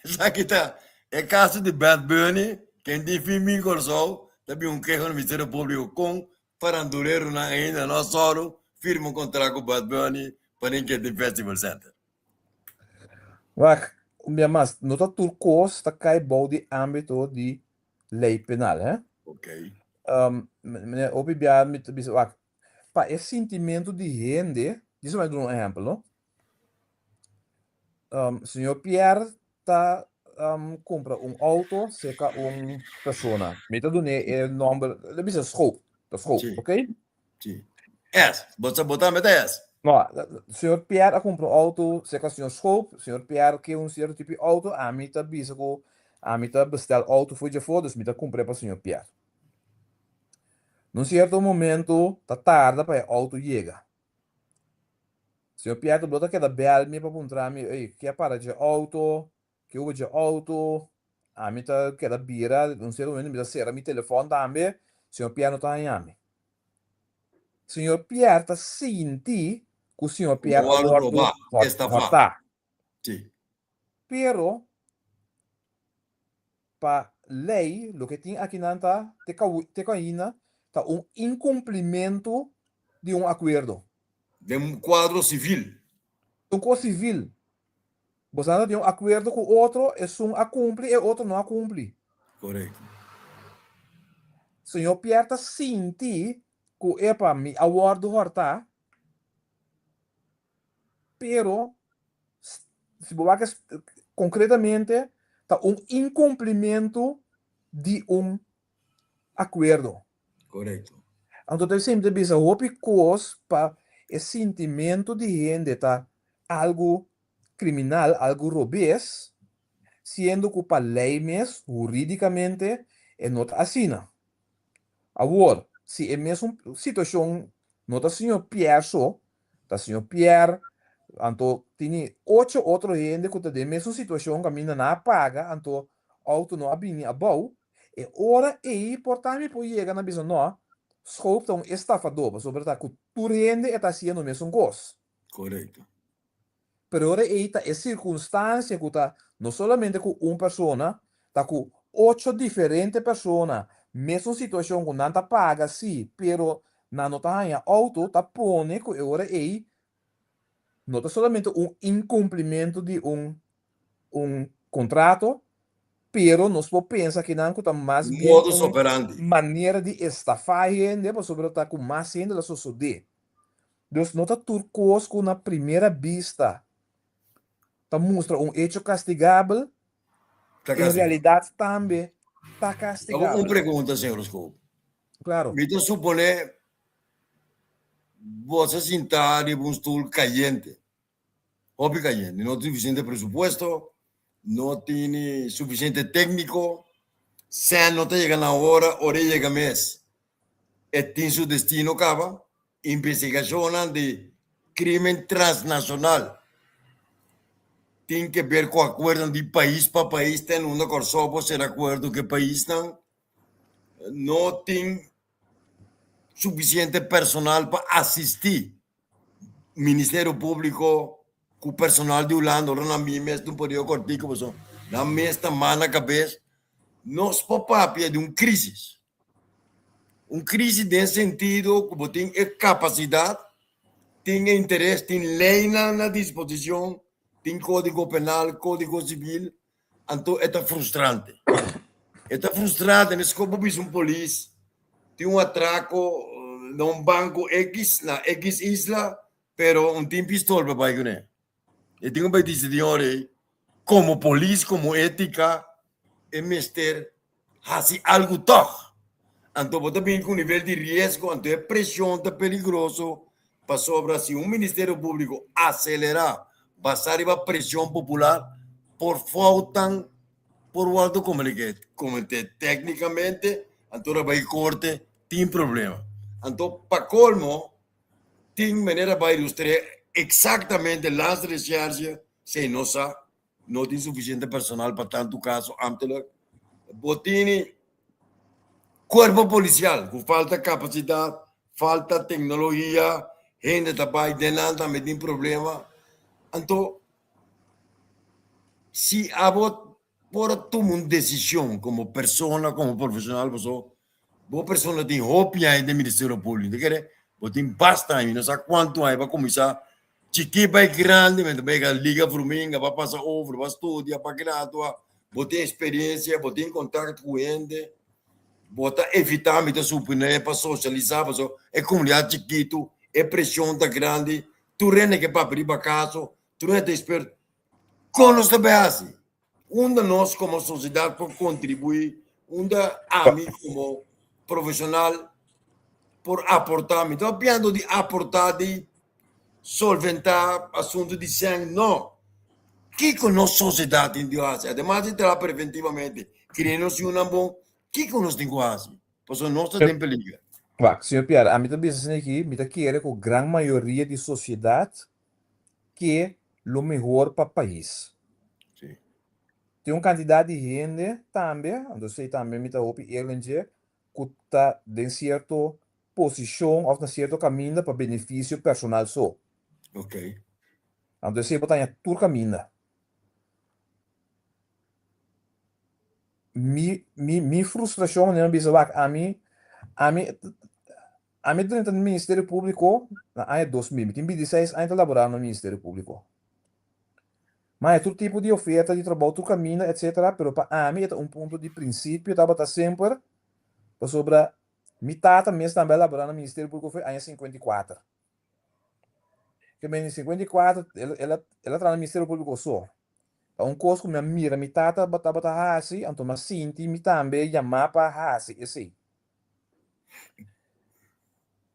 Esaki ta e kaso di Bad Bunny, ken tin fin bin Kòrsou, ta bin un keho na Ministerio Públiko kon faranduleronan ainda no a sòru firma un kontrakt ku Bad Bunny pa den kende Festival Center. Wak, un bia mas, no ta tur kos ta kai bou di ámbito di lei penal, hè? Ok. Meneer, hopi bia mi ta bisa, wak, pa e sintimentu di hende, disa mi a duna un ehèmpel, no? Señor Pierre ta kumpra un outo serka un persona. Mi ta dun'é e nòmber, lo bisa Schoop, ta Schoop, Sí. ok? Sí. S, bo sa bo tambe ta S. No, señor Pierre a kumpra un outo serka señor Schoop, señor Pierre ke un sierto tipo di outo, ami ta bisa ku ami ta bestèl outo for djafó, dus mi ta kumpr'é pa señor Pierre. Na un sierto momento ta tarda pa e outo yega. Señor Pierre ta ta keda bel mi pa puntra mi, ey, ke a para dje auto? Ke hubo dje auto? Ami ta keda bira, un cierto momento mi ta cera mi telefon tambe, señor Pierre no ta haña mi. Señor Pierre ta sinti cu señor Pierre a Como wordo robá, estafá. hortá. Sí. Pero, pa ley, loke tin akinan ta, te te ku ainda, ta un inkumplimentu di un akuerdo. Den un kuadro sivil. Un kos sivil. Boso ta tin un akuerdo ku otro, esun a kumpli, e otro no a kumpli. Korekto. Señor Pierre ta sinti ku, epa, mi a wòrdu hòrtá. Pero si bo wak konkretamente ta un inkumplimentu di un akuerdo. Korekto. Anto ta esei mi ta bisa hopi kos pa e sintimentu di hende ta algu kriminal, algu robes, siendo ku pa lei mes, hurídikamente, e no ta asina. Awor, si e mesun situashon no ta señor Pierre so, ta señor Pierre, anto tini ocho otro hende ku ta den mesun situashon kaminda nan a paga, anto outo no a bini abou, e ora ei por ta mi por yega na bisa no, Schoop ta un estafadó, pasobra ta ku tur hende e ta hasiendo mesun kos. Korekto. Pero ora ei ta e sirkunstansia ku ta no solamente ku un persona, ta ku ocho diferente persona, mesun situashon ku nan ta paga sí, pero nan no ta haña outo, ta pone ku e ora ei no ta solamente un inkumplimentu di un un kontrato, pero nos por pensa kinan ku ta mas bien Modus un operandi. manera di estafá hende pasobra ta ku mas hende lo sosodé. Dus no ta tur kos ku na primera bista ta mustra un echo kastigabel, Ta en kastigabel. realidat tambe ta Awor un kastigabel. pregunta, señor Schoop. Klaro. Mi ta suponé bo sa sintá riba un stul kayente. Hopi kayente. No tin sufisiente presupuesto, no tin sufisiente tékniko, sèn no ta yega na ora, ora e yega mes e tin su destino kaba. Investigashonnan di krimen transnashonal tin ke ber ku akuerdonan di pais pa pais, ten unda Kòrsou por sera akuerdo ku e paisnan. No tin sufisiente personal pa asistí Ministerio Públiko ku personal di Hulanda ora nan bin mes ta un periodo kòrtiku pasobra nan mes ta mal na kabes. Nos por papia di un krísis, un krísis den sentido ku bo tin e kapasidat, tin e interes, tin leinan na disposishon, tin kódigo penal, kódigo sivil, Anto e ta frustrante. E ta frustrante meskos bo bisa un polis tin un atrako na un banko X na X isla pero un tin pistol pa bai kuné. E tin ku bai disi di ora ei komo polis komo etika e mester hasi algu tòg. Anto bo ta bini ku un nivel di riesgo anto e preshon ta peligroso pasobra si un Ministerio Públiko aselerá basá riba preshon popular por foutan por wòrdu kometé téknikamente anto ora bai korte tin problema. Anto pa kolmo tin manera bai ilustr'é eksaktamente Landsrecherche si no sa. No tin sufisiente personal pa tantu kaso ámtenak. Bo tini kuerpo polisial ku falta kapasidat, falta teknologia, hende ta bai den nan tambe tin problema. Anto si abo por a tuma un desishon komo persona, komo profeshonal pasobra Bo persona tin hopi aña den Ministerio Públiko. Ta kere bo tin basta aña, mi no sa kuantu aña pa kuminsá chikí bai grandi, mi ta bai ka Liga Vruminga, pa pasa over, pa studia, pa gradua. Bo tin eksperensia, bo tin kontakto ku hende, bo ta evitá, mi ta suponé, pa sosialisá pasobra e komunidat chikitu, e preshon ta grandi, tur hende ke papia riba kaso, tur hende ta eksperto. Kon nos ta bai hasi? Unda nos komo sosiedat por kontribuí? Unda ami komo profeshonal por aportá? Mi ta papiando di aportá di solventá asuntu di sèn, no. Kiko nos sosiedat tin di hasi? Ademas di traha preventivamente, kria nos yunan bon, kiko nos tin ku hasi? Pasobra nos ta den peliger. Wak, señor Pierre, ami ta bisa asina aki, mi ta kere ku gran mayoria di sosiedat ke lo mehor pa pais. Sí. Tin un kantidat di hende tambe, anto esei tambe mi ta hopi eerlijk dje, ku ta den sierto posishon òf na sierto kaminda pa benefisio personal so. Ok. Anto esei bo ta haña tur kaminda. Mi, mi, mi frustrashon, manera mi bisa wak, ami, ami Ami drenta na Ministerio Públiko na aña 2000. Mi tin bintiseis aña ta laborá na Ministerio Públiko. Mi haña tur tipo di oferta di trabou, tur kaminda, etcétera, pero pa ami e ta un punto di prinsipio tabata semper pasobra mi tata mes tambe a laborá na Ministerio Públiko for aña 54. Ke men 54 el el a el a traha na Ministerio Públiko so. Ta un kos ku mi a mira mi tata tabata hasi, anto mi a sinti mi tambe yamá pa hasi esei.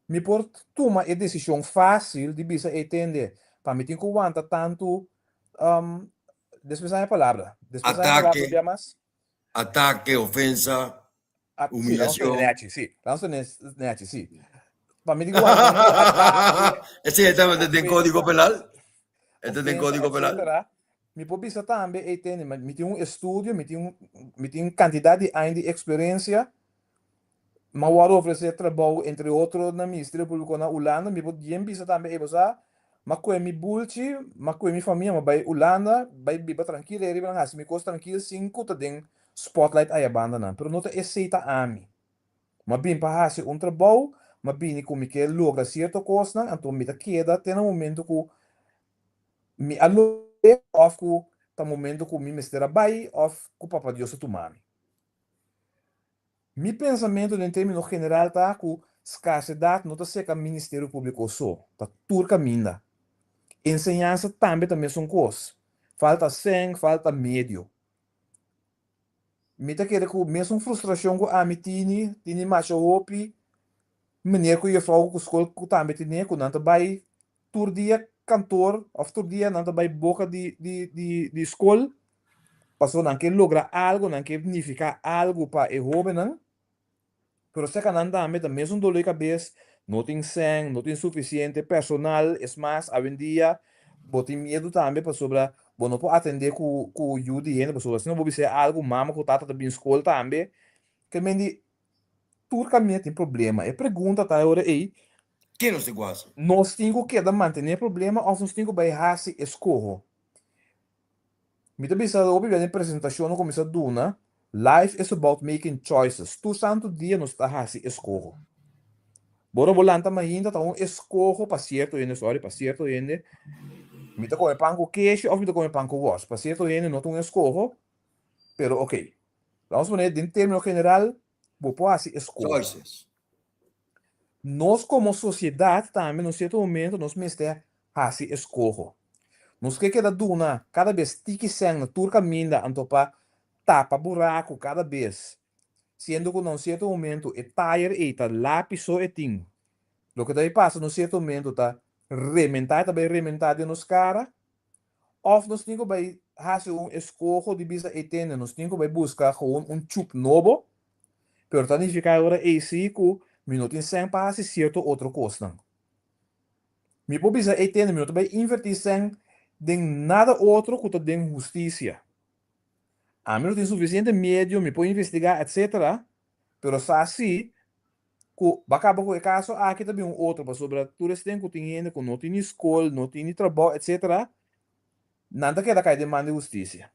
Mi por tuma e desishon fásil di bisa ei tende, pa mi tin ku wanta tantu, despues a haña palabra, despues a haña palabra Atake, bia mas. atake, ofensa, Ah, sí, laat ons humillacion. nechi, sí. Laat ons nechi, sí. Pa mi tin ku wanta tantu atake, Esei tabata den kódigo ofensa, penal? E ta den ofensa, kódigo penal? etcétera. Mi por bisa tambe, ei tende, mi tin un estudio, mi tin un, mi tin kantidat di aña di eksperensia. Mi a wòrdu ofresé trabou entre otro na Ministerio Públiko na Ulanda. Mi por bien bisa tambe, ey bo sa, mi a kohe mi bulchi, mi a kohe mi famia, mi a bai Ulanda, bai biba trankil ei riba nan, hasi mi kos trankil sin ku ta den spotlight aya bandanan. Pero no ta esei ta ami. Mi a bin pa hasi un trabou, mi a bini ku mi ke logra sierto kosnan, anto mi ta keda te na momento ku mi a logr'é òf ku ta momento ku mi mester a bai òf ku Papa Dios a tuma mi. Mi pensamentu den término general ta ku skarsedat no ta seka Ministerio Públiko so, ta tur kaminda. Enseñansa tambe ta mesun kos. Falta sèn, falta medio. Mi ta kere ku mesun frustrashon ku ami tini, tini masha hopi meneer ku jefrou ku skol ku tambe tine ku nan ta bai tur dia kantor òf tur dia nan ta bai boka di di di di skol pasobra nan ke logra algu, nan ke nifiká algu pa e hóbennan, pero seka nan tambe ta mesun doló di kabes, no tin sèn, no tin sufisiente personal, es mas awendia bo tin miedu tambe pasobra bo no por atendé ku ku yu di hende pasobra si no bo bis'é algu mama ku tata ta bin skol tambe, ke men di Tur kaminda tin problema. E pregunta ta e ora ei, Ke nos tin ku hasi? Nos tin ku keda mantené e problema òf nos tin ku bai hasi eskoho? Mi ta bisa hopi bia den presentashon no kuminsá duna, Life is about making choices. Tur santu dia nos ta hasi eskoho. Bo ora bo lanta mainta ta un eskoho pa sierto hende, sorry, pa sierto hende, mi ta kome pan ku keshi òf mi ta kome pan ku wòrs. Pa sierto hende no ta un eskoho, pero okey. Vamos pone den término general, bo por hasi eskoho. Choices. Nos komo sosiedat tambe na un sierto momento nos mester hasi eskoho. Nos ke keda duna kada bes tiki sèn na tur kaminda anto pa tapa buraku kada bes, siendo ku na un sierto momento e tayer ei ta lapi so e tin. Loke ta bai pasa na un sierto momento ta rementá, e ta bai rementá den nos kara. Òf nos tin ku bai hasi un eskoho di bisa ei tende, nos tin ku bai buska gewoon un chup nobo, pero ta nifiká e ora ei sí ku mi no tin sèn pa hasi sierto otro kosnan. Mi por bisa ei tende, mi no ta bai invertí sèn den nada otro ku ta den hustisia. Ami no tin sufisiente medio, mi por investigá etcétera, pero sa sí ku bo a kaba ku e kaso aki ta bin un otro pasobra tur esten ku tin hende ku no tin ni skol, no tin ni trabou etcetera, nan ta keda kai den man di hustisia.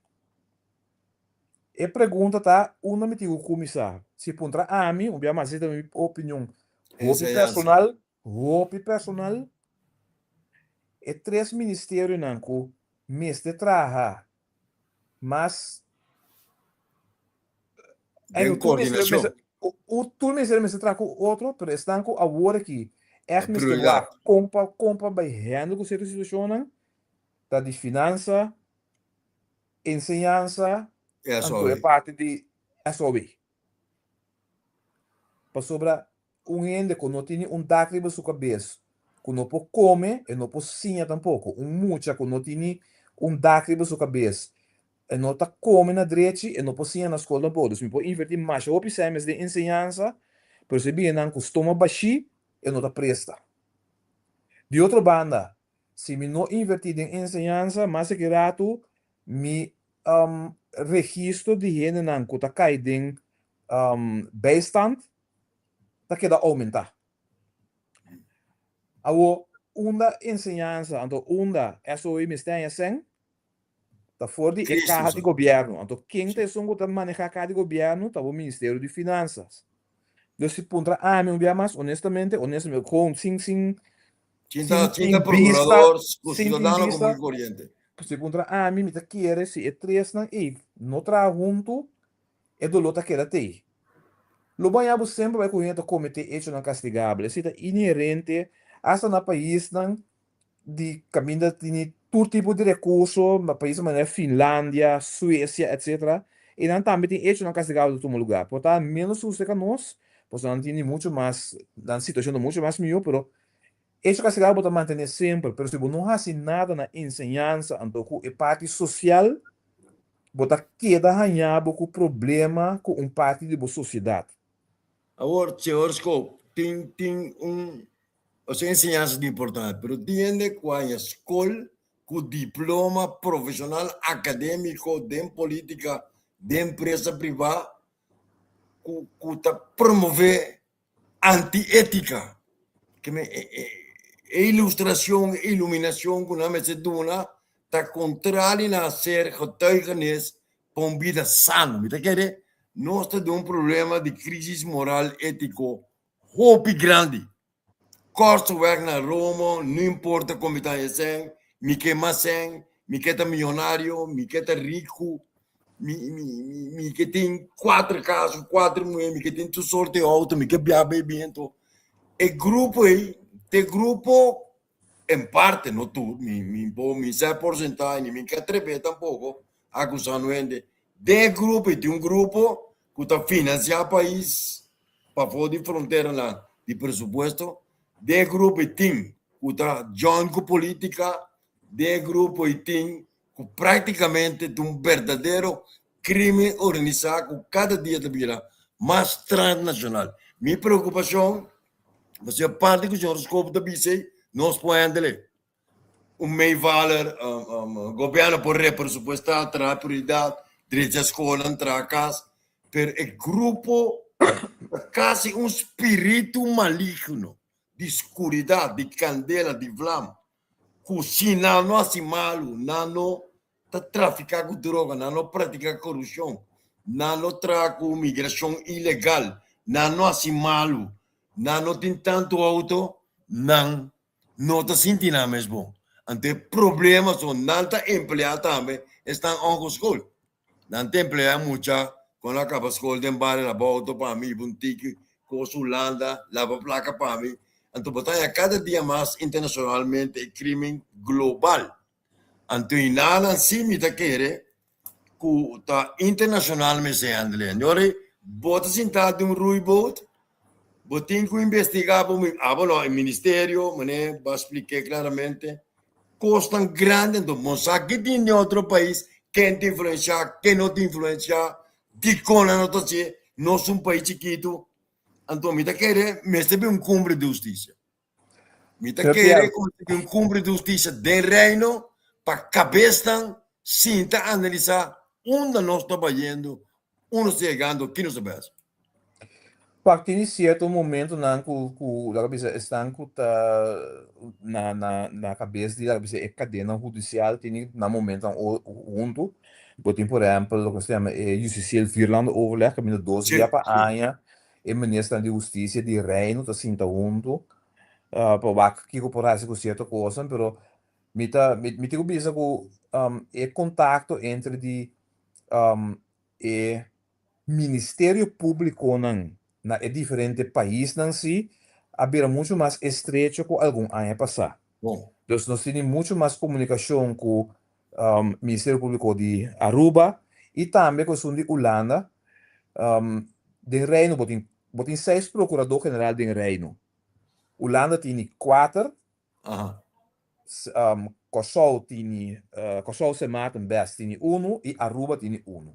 E pregunta ta unda mi tin ku kuminsá? Si puntra ami, un bia mas esei ta mi opinion hopi personal, hopi personal, e tres ministerionan ku mester traha mas Den koordinashon. Tur ministerio mester traha ku otro, pero esnan ku awor aki ègt mester wak kon pa kon pa bai hèndel ku sierto situashonnan ta di finansa, enseñansa, anto e parti di SOW. Pasobra un hende ku no tene un dak riba su kabes, ku no por kome, e no por siña tampoko. Un mucha ku no tene un dak riba su kabes, e no ta kome na drechi, e no por siña na skol tampoko. Dus mi por invertí masha hopi sèmes den enseñansa, pero si e bini nan ku stoma bashí, e no ta presta. Di otro banda, si mi no invertí den enseñansa, mas aki ratu mi registro di hendenan ku ta kai den bijstand ta keda oumentá. Awor, unda enseñansa, anto unda SOE mester haña sèn? Ta for di e kaha di gobièrnu. Anto ken ta esun ku ta manehá kaha di gobièrnu? Ta bo Ministerio di Finansas. Dus si puntra ami un bia mas, honestamente, honestamente, gewoon sin, sin, Sin sin ta, sin tin ta bista, procurador, sin tin ciudadano común bista, y corriente. si puntra ami, mi ta kere si e tresnan ei no traha huntu, e doló ta keda tei. Lo baña bo semper bai ku hende ta kometé echonan kastigabel. Esei ta inherente asta na paisnan. di kaminda tini tur tipo di rekurso, paisnan manera Finlandia, Suecia etc. Einan tambe tin echonan kastigabel ta tuma lugá. Por ta ménos sucia ka nos, pasobra nan tini muchu mas, nan situashon ta muchu mas mihó, pero echo kastigabel bo ta mantené semper. Pero si bo no hasi nada na enseñansa anto ku e parti sosial, bo ta keda haña bo ku problema ku un parti di bo sosiedat. Awor, señor Schoop, tin tin un osea enseñansa ta importante, pero tin hende ku haña skol ku diploma profeshonal akadémiko den polítika, den empresa privá ku ku ta promové antiétika. Ke men e e e ilustrashon, e iluminashon ku nan mester duna ta kontrali na ser getuigenis pa un bida sano. Mi ta kere nos ta den un problema di crisis moral etico hopi grandi. Kòrso wèk na Roma, no importa kon mi ta haña sèn, mi ke mas sèn, mi ke ta miyonario, mi ke ta riku, mi mi mi ke tin kuater kas ku kuater muhé, mi ke tin tur sorto di outo, mi ke biaha bay biento. E grupo ei ta e grupo En parte, no tur, mi mi bo mi sa e porcentahe ni mi ka atreve tampoco acusa no hende. Den e grupo y tin un grupo cu ta financia pais pafo di fronteranan di presupuesto, den e grupo y tin cu ta join cu politica, den e grupo y tin cu practicamente ta un berdadero crimen organisa cu cada dia ta bira mas transnacional. Mi preocupacion Pasobra parti ku señor Scope ta bisa ei, nos por handle e. Un meevaller, gobierno por represupuesta, traha prioridat, drecha skolnan, traha kas, pero e grupo ta kasi un spiritu maligno di skuridat, di kandela, di vlam, ku si nan no hasi malu, nan no ta trafiká ku droga, nan no praktiká korupshon, nan no traha ku migrashon ilegal, nan no hasi malu, nan no tin tantu outo, nan no ta sinti nan mes bon. Anto e problema son nan ta empleá tambe esnan ongeschoold. Nan ta empleá mucha ku nan a kaba skol den bario laba outo pa mi, hiba un tiki kos Hulanda, laba plaka pa mi. Anto bo ta haña kada dia mas internashonalmente e krimen global. Anto i nada si mi ta kere ku ta internashonal mester handle. Anto ora bo ta sintá den un roeiboot, bo tin ku investigá bo mi, abo no, e ministerio, manera bo a splik'é klaramente, kosnan grandi anto bo sa ke tin den otro pais, ken ta influenshá, ken no ta influenshá, dikon nan no ta hasié, nos un pais chikitu, anto mi ta kere mester bin un kumbre di hustisia. Mi ta kere ku mester bin un kumbre di hustisia den Reino pa kabesnan sinta analisá unda nos ta bayendo, unda nos ta yegando, ki nos ta bai hasi. Wak tin sierto momentonan ku ku laga bisa esnan ku ta na na na kabes di laga bisa e kadena hudisial tini nan momentonan huntu. Bo tin por ehèmpel loke nos ta yama e Justitieel Vierlandenoverleg kaminda dos bia pa aña E ministernan di hustisia di Reino ta sinta huntu pa wak kiko por hasi ku sierto kosnan, pero mi ta mi tin ku bisa ku e kontakto entre di e ministerio públikonan na e diferente paisnan si a bira muchu mas estrecho ku algun aña pasá. Dus nos tini muchu mas komunikashon ku Ministerio Públiko di Aruba i tambe ku esun di Ulanda. Den Reino bo tin bo tin seis prokuradó general den Reino. Ulanda tini kuater, Kòrsou tini Kòrsou, Sint Maarten, Bes tini unu i Aruba tini unu.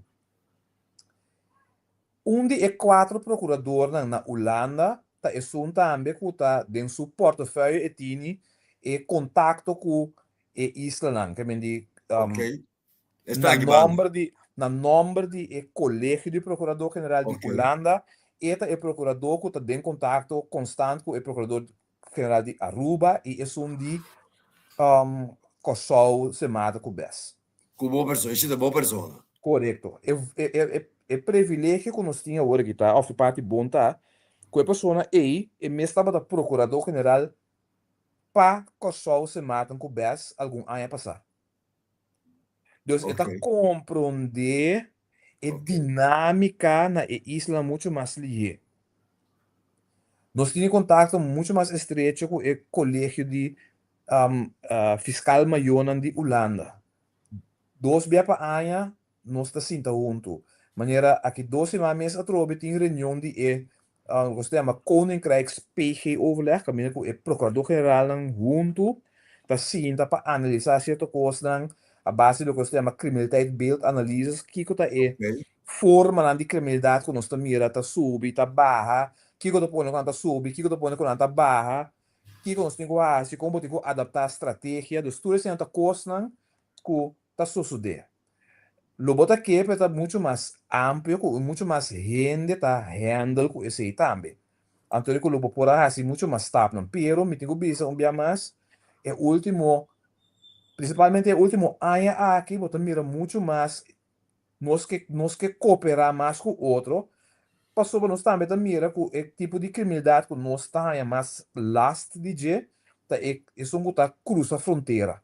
Un di e kuater prokuradornan na Ulanda ta esun tambe ku ta den su portefeuille e tini e kontakto ku e islanan, ke men di na nòmber di na nòmber di e Kolegio di Prokurador General di Ulanda, e ta e prokurador ku ta den kontakto konstant ku e Prokurador General di Aruba i esun di Kòrsou, Sint Maarten ku bes. Ku bo persona, esei ta bo persona. Korekto. E e e privilegio ku nos tin awor aki ta, òf e parti bon ta, ku e persona ei, e mes tabata Prokurador General pa Kòrsou, Sint Maarten ku bes algun aña pasá. Dus e ta komprondé e dinámika na e islanan muchu mas lihé. Nos tin e kontakto muchu mas estrecho ku e kolegio di. Fiskal Mayornan di Ulanda. Dos bia pa aña nos ta sinta huntu. Manera aki dos siman mes atrobe tin reunion di e loke nos ta yama Koninkrijks PG Overleg kaminda ku e Prokurador Generalnan huntu ta sinta pa analisá sierto kosnan a base di loke nos ta yama kriminaliteit beeldanalyses, kiko ta e formanan di kriminalidat ku nos ta mira ta subi, ta baha, kiko ta pone ku nan ta subi, kiko ta pone ku nan ta baha, kiko nos tin ku hasi, kon bo tin ku adaptá strategia. Dus tur esei nan ta kosnan ku ta sosodé. Lo bo ta ke pero ta muchu mas amplio ku muchu mas hende ta handle ku esei tambe. Anto di ku lo bo por a hasi muchu mas stapnan. Pero mi tin ku bisa un bia mas e ultimo, prinsipalmente e ultimo aña aki bo ta mira muchu mas nos ke nos ke koperá mas ku otro pasobra nos tambe ta mira ku e tipo di kriminalidat ku nos ta haña mas last di dje ta e esun ku ta krusa frontera.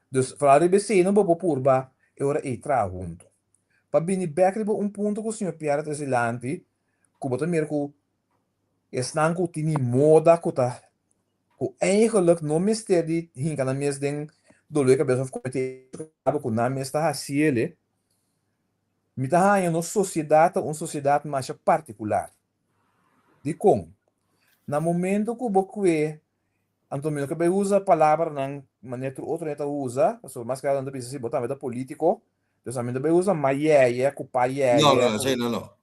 Dus vooral riba esei no bo por purba e ora ei traha huntu. Pa bini bek riba un punto ku señor Pierre a trese dilanti, ku bo ta mira ku esnan ku tini moda ku ta ku eigenlijk no mester di hinka nan mes den dolor di kabes òf komete echo ku nan mes ta hasiele, mi ta haña nos sosiedat ta un sosiedat masha partikular. Dikon? Na momento ku bo kue Anto mi no ke bai usa palabranan manera tur otro hende ta usa, pasobra mas ke nan ta bisa si bo tambe ta politico, dus ami no ta bai usa ma yeye ku pa yeye. No, no, esei no, no.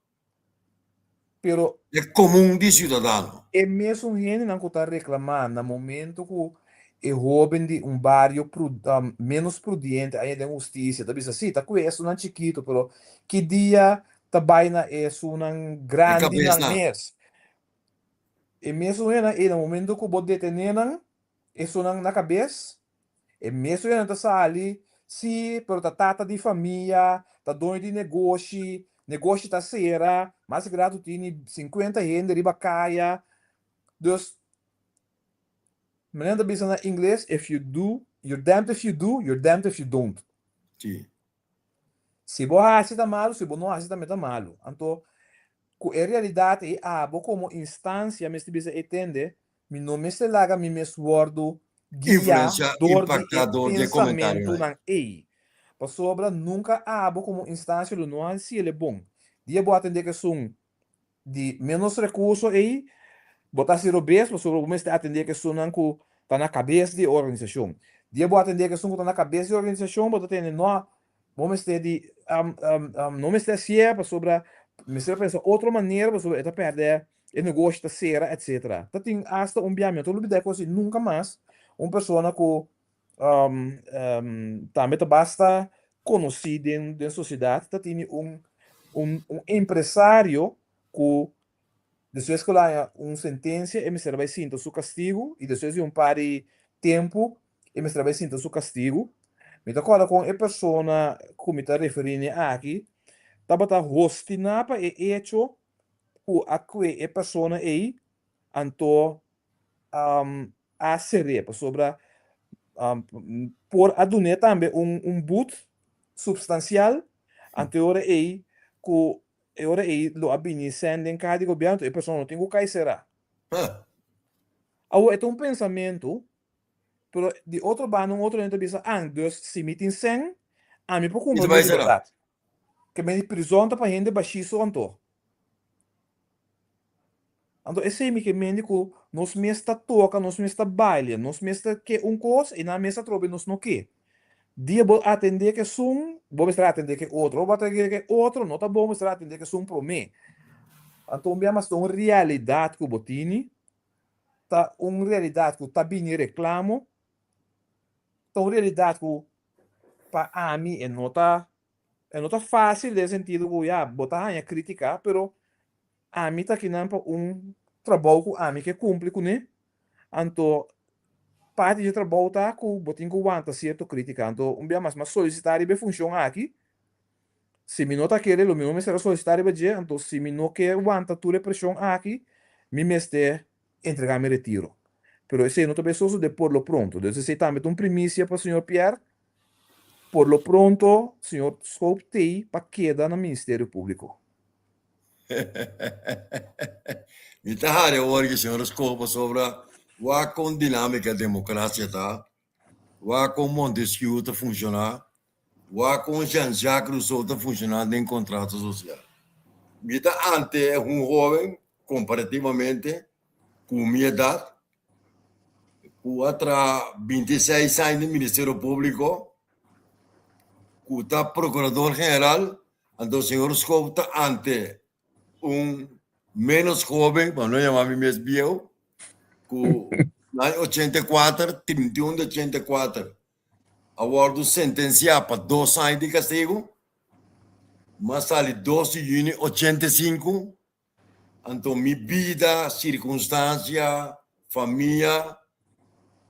Pero. E komun di siudadano. E mesun hendenan ku ta reklamá na momento ku e hóben di un bario ménos prudiente a yega den hustisia ta bisa si ta kue esunnan chikitu pero ki dia ta bai na esunnan grandinan mes. E mesun hendenan ei na momento ku bo detené nan, esunnan na kabes, e mesun hendenan ta sali, sí, pero ta tata di famia, ta doño di negoshi, negoshi ta sera, mas gratu tini sinkuenta hende riba kaya. Dus, manera nan ta bisa na ingles, if you do, you're damned if you do, you're damned if you don't. Sí. Si bo hasi ta malu, si bo no hasi tambe ta malu. Anto, ku e realidat ei abo komo instansia mester bisa e tende, mi no mester laga mi mes wòrdu guiá dor di e pensamentunan ei. Pasobra nunka abo komo instansia lo no hasi el e bon. Dia bo atendé ku esun di ménos rekurso ei, bo ta hasi robes pasobra bo mester atendé ku esunnan ku ta na kabes di e organisashon. Dia bo atendé ku esun ku ta na kabes di e organisashon, bo ta tende no, bo mester di no mester hasié pasobra mester pensa otro manera pasobra e ta pèrdè e negoshi ta sera etsetera. Ta tin asta un bia mi no ta olbidá e kos ei nunka mas, un persona ku tambe ta basta konosí den den sosiedat ta tini un un un empresario ku despues ku el a haña un sentensia e mester a bai sinta su kastigu i despues di un par di tempu e mester a bai sinta su kastigu. Mi ta kòrda kon e persona ku mi ta referí n'e aki tabata hostiná pa e echo ku a kue e persona ei anto a ser'é pasobra por a dun'é tambe un un but supstansial anto e ora ei ku e ora ei lo a bini sèn den kaha di gobièrnu anto e persona no tin ku kai será. Awor e ta un pensamentu pero di otro banda un otro hende ta bisa an dus si mi tin sèn ami por kumpra mi libertat. Ke men di prizòn ta pa hende bashiso anto. Anto esei mi ke mende ku nos mes ta toka, nos mes ta baile, nos mes ta ke un kos i nan mes atrobe nos no ke. Dia bo atendé ku esun, bo mester atendé ku e otro. Ora bo atendé ku e otro, no ta bon mester atendé ku esun promé. Anto un bia mas ta un realidat ku bo tini, ta un realidat ku ta bini reklamo, ta un realidat ku pa ami e no ta e no ta fácil den sentido ku ya bo ta haña krítika pero ami ta kinan pa un trabou ku ami ke kumpli kuné anto parti di e trabou ta ku bo tin ku wanta sierto krítika anto un bia mas mi a solisitá riba e funshon aki si mi no ta kere lo mi no mester a solisitá riba dje anto si mi no ke wanta tur e preshon aki mi mester entregá mi retiro. Pero esei no ta bay sosodé por lo pronto. Dus esei tambe ta un primisia pa señor Pierre. Por lo pronto señor Schoop t'ei pa keda na Ministerio Público. Mi ta hari awor ki señor Schoop pasobra. Wak kon dinámika demokrasia ta, wak kon Montesquieu ta funshoná, wak kon Jean-Jacques Rousseau ta funshoná den kontrato sosial. Mi ta ante un hóben komparativamente ku mi edat ku a traha bintiseis aña den Ministerio Públiko, ku ta Prokurador General, anto señor Schoof ta ante un menos joven, pa no yama mi mes bieu, ku na aña 84, 31 di 84, a wòrdu sentensiá pa dos aña di kastigu, m'a sali dos di yüni 85, anto mi bida, sirkunstansia, famia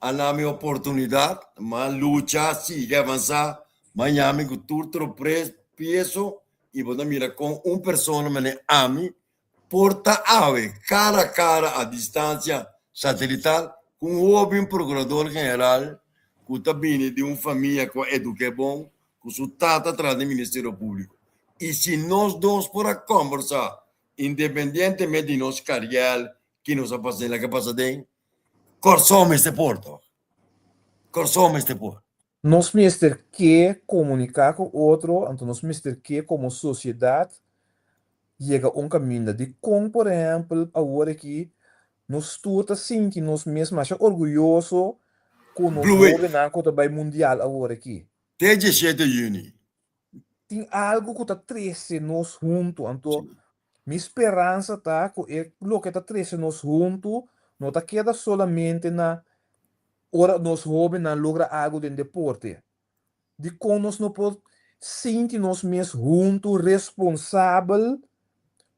a na mi oportunidat, m'a lucha, sigui avansá, m'a yami ku tur tropieso i bo ta mira kon un persona manera ami por ta awe kara a kara a distansia satelital ku un hoben prokurador general ku ta bini di un famia ku a eduké bon ku su tata traha den Ministerio Públiko. I si nos dos por a kòmbersá independientemente di nos karièr ki nos a pasa den loke a pasa den Kòrsou mester por tòg. Kòrsou mester por. Nos mester ke komuniká ku otro, anto nos mester ke komo sosiedat yega un kaminda. Dikon, por ehèmpel, awor aki nos tur ta sinti nos mes masha orguyoso ku nos Blue Wave. hóbennan ku ta bai mundial awor aki? Te diesshete yüni. Tin algu ku ta trese nos huntu, anto mi speransa ta ku e loke ta trese nos huntu no ta keda solamente na Ora nos hóbennan logra algu den deporte, dikon nos no por sinti nos mes huntu responsabel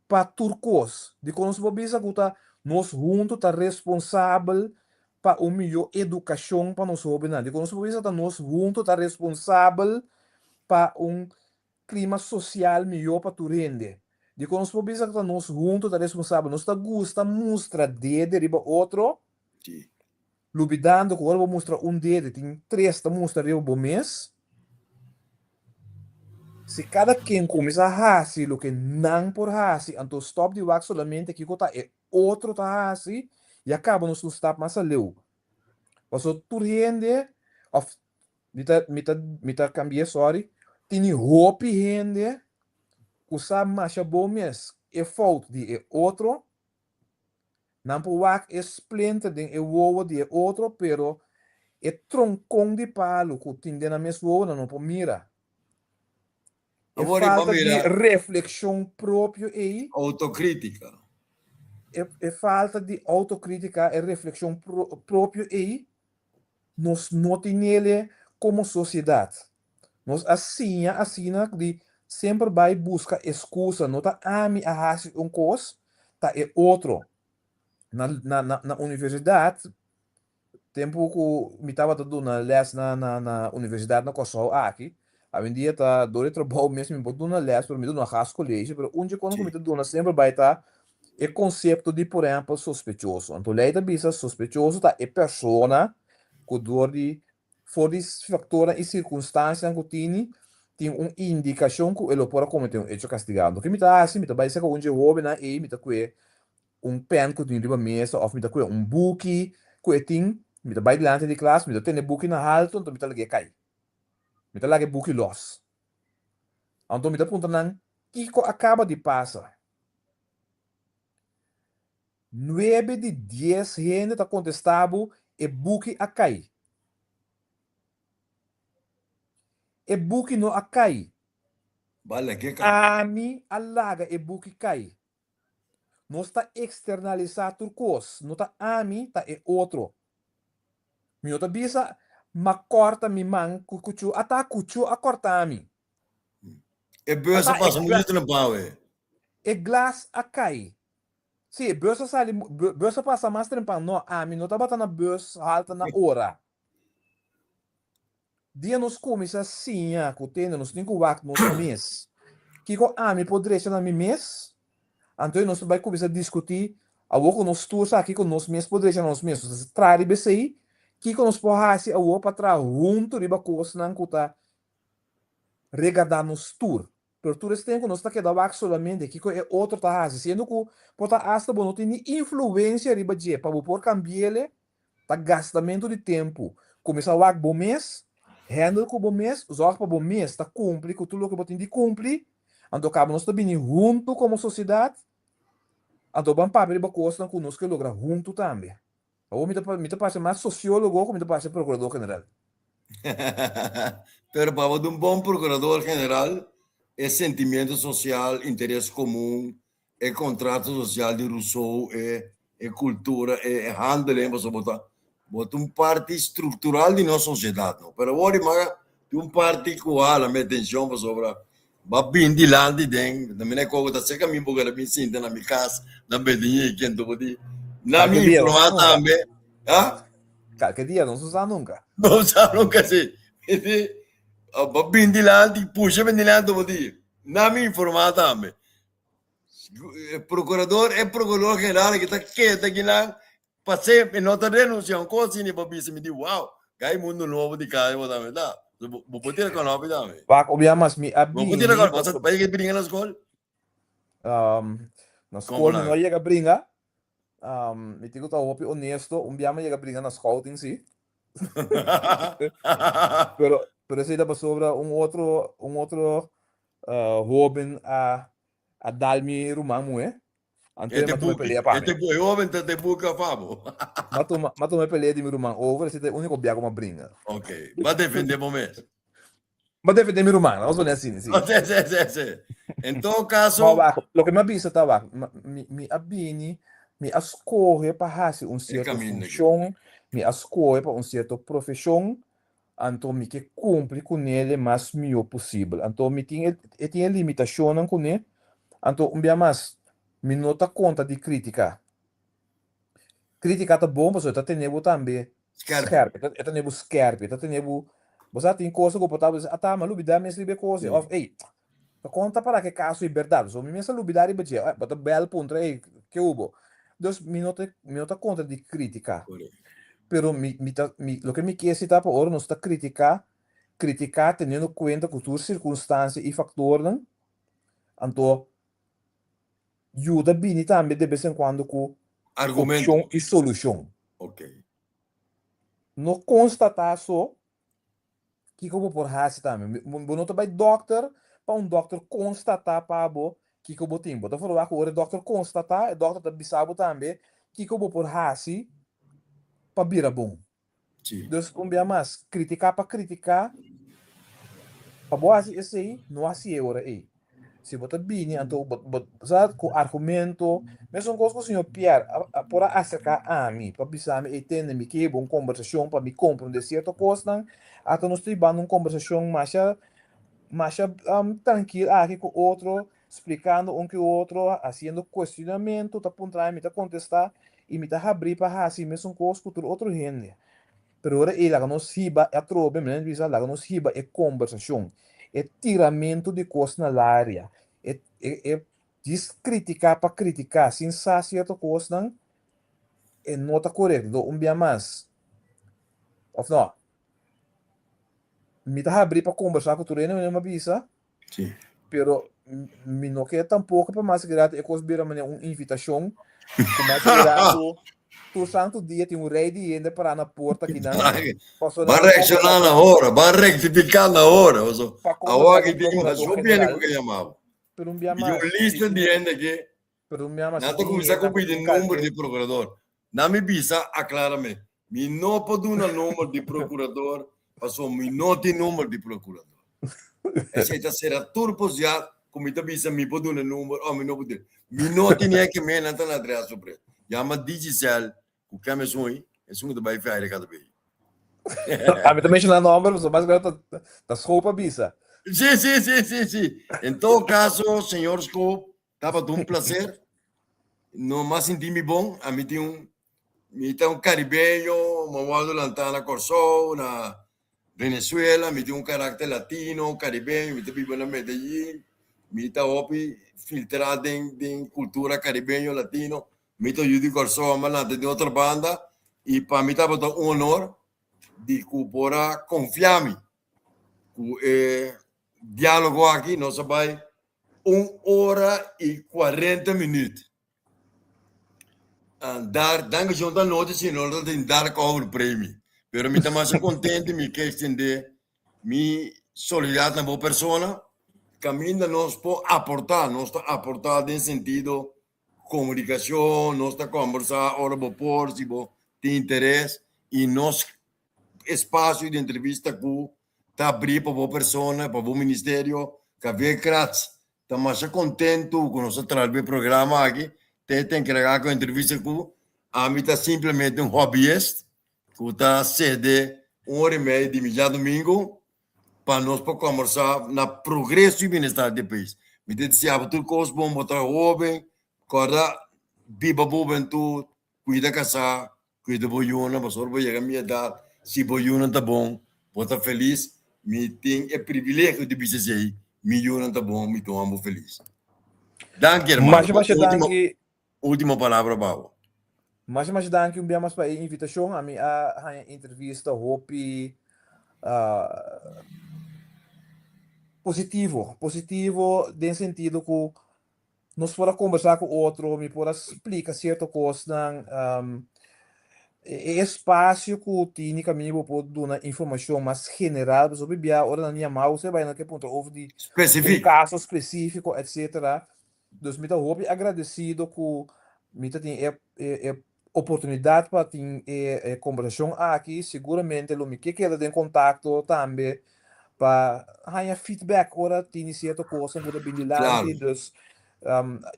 pa tur kos? Dikon nos no por bisa ku ta nos huntu ta responsabel pa un mihó edukashon pa nos hóbennan? Dikon nos no por bisa ta nos huntu ta responsabel pa un klima sosial mihó pa tur hende? Dikon nos por bisa ku ta nos huntu ta responsabel? Nos ta gusta mustra dede riba otro, Lubidando ku ora bo mustra un dede tin tres ta mustra riba bo mes. Si kada ken kuminsá hasi loke nan por hasi, anto stòp di wak solamente kiko ta e otro ta hasi, ya kaba nos un stap mas aleu. Pasobra tur hende, òf mi ta mi ta mi ta kambi'é sòri, tini hopi hende ku sa masha bon mes e fout di e otro, Nan por wak e splinter den e wowo di e otro, pero e tronkon di palu ku tin den nan mes wowo nan no por mira. E Awor i pa falta di mira reflekshon propio ei. Autokritika. E e falta di autokritika, e reflekshon propio ei, nos no tinele komo sosiedat. Nos a siña asina di semper bai buska eskusa, no ta ami a hasi un kos, ta e otro. Na na na na universidat, tempu ku mi tabata duna lès na na na universidat na Kòrsou aki, awendia ta dor di trabou mes mi por duna lès, pero mi ta duna gastcollege, pero un dje kos ku mi ta duna semper bai ta e konsepto di por ehèmpel sospechoso. Anto lei ta bisa sospechoso ta e persona ku dor di For di faktornan i sirkunstansianan ku tini, tin un indikashon ku e lo por a kometé un echo kastigado. Loke mi ta hasi, mi ta bai serka un dje hóbennan ei, mi ta kue un pèn ku tin riba mesa òf mi ta kue un buki ku e tin, mi ta bai dilanti di klas, mi ta tene e buki na haltu, anto mi ta lag'é kai. Mi ta laga e buki lòs. Anto mi ta puntra nan, Kiko a kaba di pasa? Nuebe di dies hende ta kontestá bo, E buki a kai. E buki no a kai. Bo a lag'é kai. Ami a laga e buki kai. Nos ta eksternalisá tur kos. No ta ami, ta e otro. Mi no ta bisa, M'a kòrta mi man ku kuchú. Ata kuchú a kòrta mi. E bus a pasa muchu trempau e. E glas a kai. Sí, e bus a sali, bus a pasa mas trempan. No, ami no tabata na bus halta na ora. Dia nos kuminsá siña ku tende nos tin ku wak nos mes. Kiko ami por drecha na mi mes? Anto nos ta bai kuminsá diskutí awor ku nos tur sa kiko nos mes por drecha na nos mes. Nos ta traha riba esei, kiko nos por hasi awor pa traha huntu riba kosnan ku ta regardá nos tur. Pero tur es tempu nos ta keda wak solamente kiko e otro ta hasi, siendo ku por ta asta bo no tin ni influensia riba dje pa bo por kambi'ele. Ta gastamentu di tempu. Kuminsá wak bo mes, handle ku bo mes, zòrg pa bo mes ta kumpli ku tur loke bo tin di kumpli. Anto kaba nos ta bini huntu komo sosiedat, anto ban papia riba kosnan ku nos ke logra huntu tambe. Awor mi ta mi ta parse mas sosiólogo ku mi ta parse prokurador general. Pero pa bo ta un bon prokurador general, e sentimiento sosial, interes komun, e kontrato sosial di Rousseau, e e kultura, e e handeling, pasobra bo ta bo ta un parti struktural di nos sosiedat no. Pero awor di maga tin un parti ku hala mi atenshon pasobra Ba bin dilanti den na mi koko ta seka mi boka ta bin sinta na mi kas na Medellín ken to di na Kalke mi dia, no informa sa nunka. tambe ha Kalke dia, no sa nunka. no sa nunka si di ba bin dilanti pusha bin dilanti bo di na mi informa tambe E procurador e procurador general ki ta keda kinan pa semper no ta renuncia un cos asina pa bisa mi di wow kai mundo nobo di kai bo tambe ta bo bo por tira konopi tambe Wak obia mas mi a bo por tira bini konopi bo sa bai ke bringa na skol Um, na Como skol mi na no a yega bringa. Um, mi tin ku ta hopi honesto, un bia mi a yega bringa na scouting si. Pero pero esei ta pasobra un otro un otro uh, hoben a a dal mi ruman muhé. Anto E e te m'a tuma e buki, pelea pa e mi. te bu, e hoben ta te buki pa bo. M'a tuma m'a tuma e pelea di mi ruman over, esei ta e úniko bia ku m'a bringa. Ok, b'a defendé bo mes. M'a defendé mi ruman, laga nos pone asina, si. Sí, sí, sí, sí. En todo Ma caso, wak, loke mi a bisa ta wak, mi mi a bini, mi a skohe pa hasi un e sierto kaminda aki. funshon, mi a skohe pa un sierto profeshon, Anto mi ke kumpli kuné le mas mihó posibel. Anto mi tin e e tin e limitashonnan kuné. Anto un bia mas, mi no ta kontra di krítika. Krítika ta bon pasobra e ta tene bo tambe Skerpi. skerp, e ta e ta tene bo skerpi, e ta tene bo, bo sa tin cosa ku bo por ta bisa, ata mi a lubidá mes riba e kos ei, òf ey, ta kon ta para ku e kaso ei bèrdat? Pasobra mi mes a lubidá riba dje, bo ta bèl puntra ey, ke hubo? Dus mi no ta mi no ta kontra di krítika. Korekto. Pero mi mi ta mi loke mi kier si ta pa ora nos ta kritiká, kritiká teniendo kuenta ku tur sirkunstansia i faktornan, anto yuda bini tambe de bes en kuando ku Argumento. opshon i solushon. Ok. No konstatá so Kiko bo por hasi tambe? Bo no ta bai dòkter pa un dòkter konstatá pa bo kiko bo tin. Bo ta forwagt ku ora e dòkter konstatá, e dòkter ta bisa bo tambe kiko bo por hasi pa bira bon. Sí. Dus un bia mas, kritiká pa kritiká, pa bo hasi esei, no hasi e ora ei. Si bo ta bini anto bo bo sa ku argumento, mesun kos ku señor Pierre a a por a aserká ami pa bisa mi ey tende mi ke bo un kombersashon pa mi komprondé sierto kosnan, ata nos ta hibando un kombersashon masha masha trankil aki ku otro, splikando un ke otro, hasiendo kuestionamentu, ta puntra mi, mi ta kontestá i mi ta habrí pa hasi mesun kos ku tur otro hende. Pero ora ei laga nos hiba e atrobe, mi ta bisa laga nos hiba e kombersashon, e tiramentu di kos na laria, e e e djis kritiká pa kritiká sin sa sierto kosnan, e no ta korekto. Enton un bia mas, òf no? Mi ta habrí pa kombersá ku tur hende, mi a bisa, Sí. Pero mi no ke tampoko pa mas grato e kos bira manera un invitashon ku mas grato tur santu dia tin un rei di hende pará na porta kinan pasobra Ban nan ke reakshoná kombersá na ku ora, ban rektifiká na ora. Paso pa awor kombersá aki ku tin mas prokurador hopi hende ku general ke yama bo. pero un bia Mi tin mas un si lista tin di hende ke pero un bia mas nan si ta tin kuminsá hende ku ku pidi tin number kalke di prokurador. Nan mi bisa aklaramente, mi no por duna number di prokurador pasobra mi no tin number di prokurador. Esei ta sera tur posibilidad ku mi ta bisa mi por duna number o mi no por duna. Mi no tin e ke men nan ta na adres sobre. Yama Digicel ku kem esun ei, esun ku ta bai feria kada bes. Ami ta menshoná nomber pasobra mas grandi ta ta Schoop a bisa. Sí, sí, sí, sí, sí. En todo caso, señor Schoop, Tabata un placer. No m'a sinti mi bon. Ami tin un, mi ta un caribeño, m'a wòrdu lantá na Kòrsou, na Venezuela, mi tin un karakter latino, caribeño, mi ta biba na Medellin, mi ta hopi filtrá den den kultura caribeño, latino. Mi ta yu di Kòrsou, a lanta den otro banda i pa mi tabata un honor di ku por a konfia mi ku e diálogo aki. Nos a bai un ora i kuarenta minüt. Dar, danki John ta noti si no ta tin dark hour premi. Pero mi ta masha contento mi ke extende mi solidaridad na bo persona. Caminda nos por aporta, nos ta aporta den sentido comunicacion, nos ta conversa ora bo por, si bo tin interes y nos espacio di entrevista cu ta abri pa bo persona, pa bo ministerio. Javier Kratz ta masha kontentu ku nos a traha e programa aki. Te ta enkargá ku entrevista ku ami ta simplemente un hobbyist ku ta sede un ora i mei di mi djadumingu pa nos por kombersá na progreso i bienestar di e pais. Mi ta deseá bo tur kos bon, bo ta hoben, kòrda biba bo hubentut, kuida kasá, Cuida bo yunan, pasobra bo yega mi edad, si bo yunan ta bon, bo ta felis. Mi tin e privilegio di bisa esei, mi yunan ta bon, mi ta un homber felis. Danki, hermano. Masha, masha danki. Ultimo palabra pa bo. Masha, masha danki un bia mas pa e invitacion. Ami a haña entrevista hopi positivo. Positivo den sentido cu Nos por a kombersá ku otro, mi por a splika sierto kosnan. E espasio ku tini kaminda bo por duna informashon mas general, pasobra hopi bia ora nan yama bo, bai nan ke puntra over di un kaso spesífiko etsetera. Dus mi ta hopi agradesido ku mi ta tin e oportunidat pa tin e kombersashon aki. Seguramente lo mi ke keda den kontakto tambe pa haña feedback ora tini sierto kosnan ku ta bin dilanti. Dus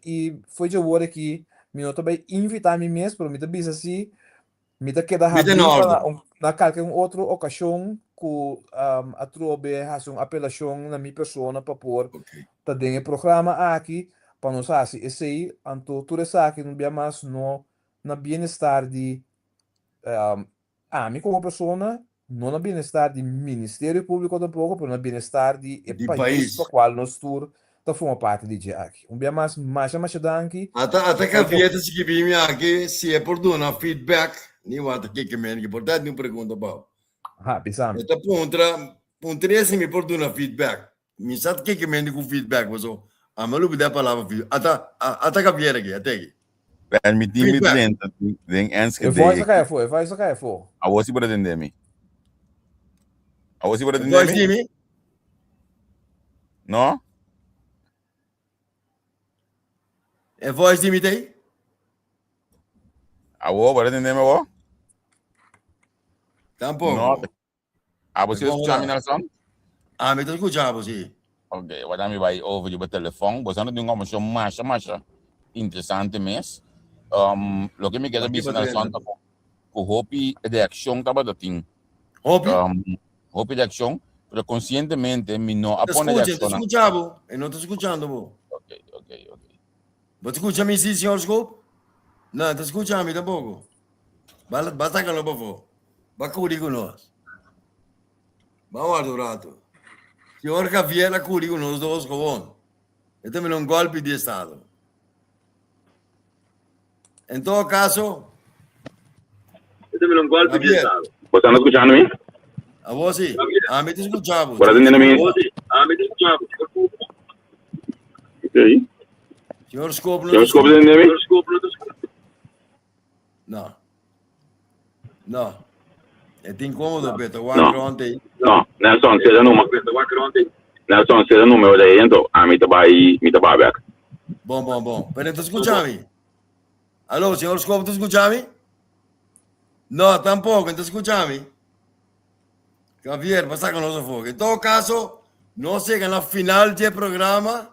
i fo'i dje wor aki mi no ta bai invitá mi mes pero mi ta bisa si mi ta keda habrí pa na kalke un otro okashon ku atrobe hasi un apelashon na mi persona pa por ta den e programa aki pa nos hasi esei, anto tur esaki no bia mas no na bienestar di ami komo persona, no na bienestar di Ministerio Públiko tampoko, pero na bienestar di e pais pa kual nos tur ta forma parti di dje aki. Un bia mas, masha masha danki. Ata ata Javier ta skibi mi aki si e por duna feedback, ni wak ta kiko men, ki por ta tin un pregunta pa bo. Ha, bisa mi. E ta puntra, puntr'e si mi por duna feedback. Mi sa kiko mende ku feedback paso ami a lubida e palabra feedback. Ata ata Javier aki, ata aki. Permití mi Feedback. drenta den E Enschede voice a kai afó, e voice a kai afó. Awor si bo ta tende mi. Awor si bo ta E tende voice mi? di mi? No? E voice di mi ta ei? Awor bo ta tende mi awor? Tampoco. No. Abo si escucha mi Nelson? Ami ta escucha abo si. Ok, wak mi bai over riba telefon. Bo sa no tin un conversacion masha masha interesante mes. Um, loke mi kier bisa Nelson ta ku ku hopi reaccion tabata tin. Hopi? Um, hopi reaccion, pero conscientemente mi no a pone reaccion. Ta escucha abo. E no ta escuchando bo. Ok, ok, ok. Bo ta escucha mi si, señor Scoop? No, ta escucha mi tampoco. Ba, ba saca lo pafó. Ba curi cu nos. Ba warda un rato. Señor Javier a curi cu nos dos gewoon. E ta mira un golpe di estado. En todo caso, E ta mira un golpe di Javier. estado. Bo ta escuchando mi? A vos sí. A mi te escuchamos. Bo ta entendiendo mi? A mi te escuchamos. Ok. Señor Scoop no Señor te Scoop, escucha. entende mi? No. No. E ta incómodo, pero wak No. rond ei. No, Nelson, sera numa. Nelson, sera número de ahí, ento ami ta bai, mi ta bai bek. Bon, bon, bon. Pero ta escucha mi? Aló, señor Scoop, ta escucha mi? No, tampoco, ta escucha mi? Javier, pa saca nos afó. En todo caso, nos llega na final dje programa.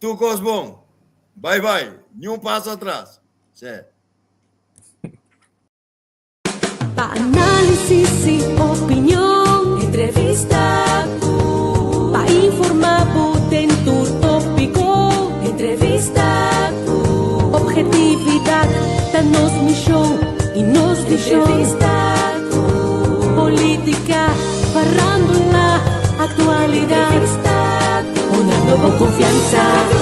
Tur cos bon. Bye bye. Ni un paso atras. Sí. Pa análisis y opinión, entrevista cu. Pa informa bo den tur tópico, entrevista cu. Objetividad ta nos misión y nos visión. Entrevista cu. Política, farándula, actualidad. Entrevista cu. Una nueva confianza.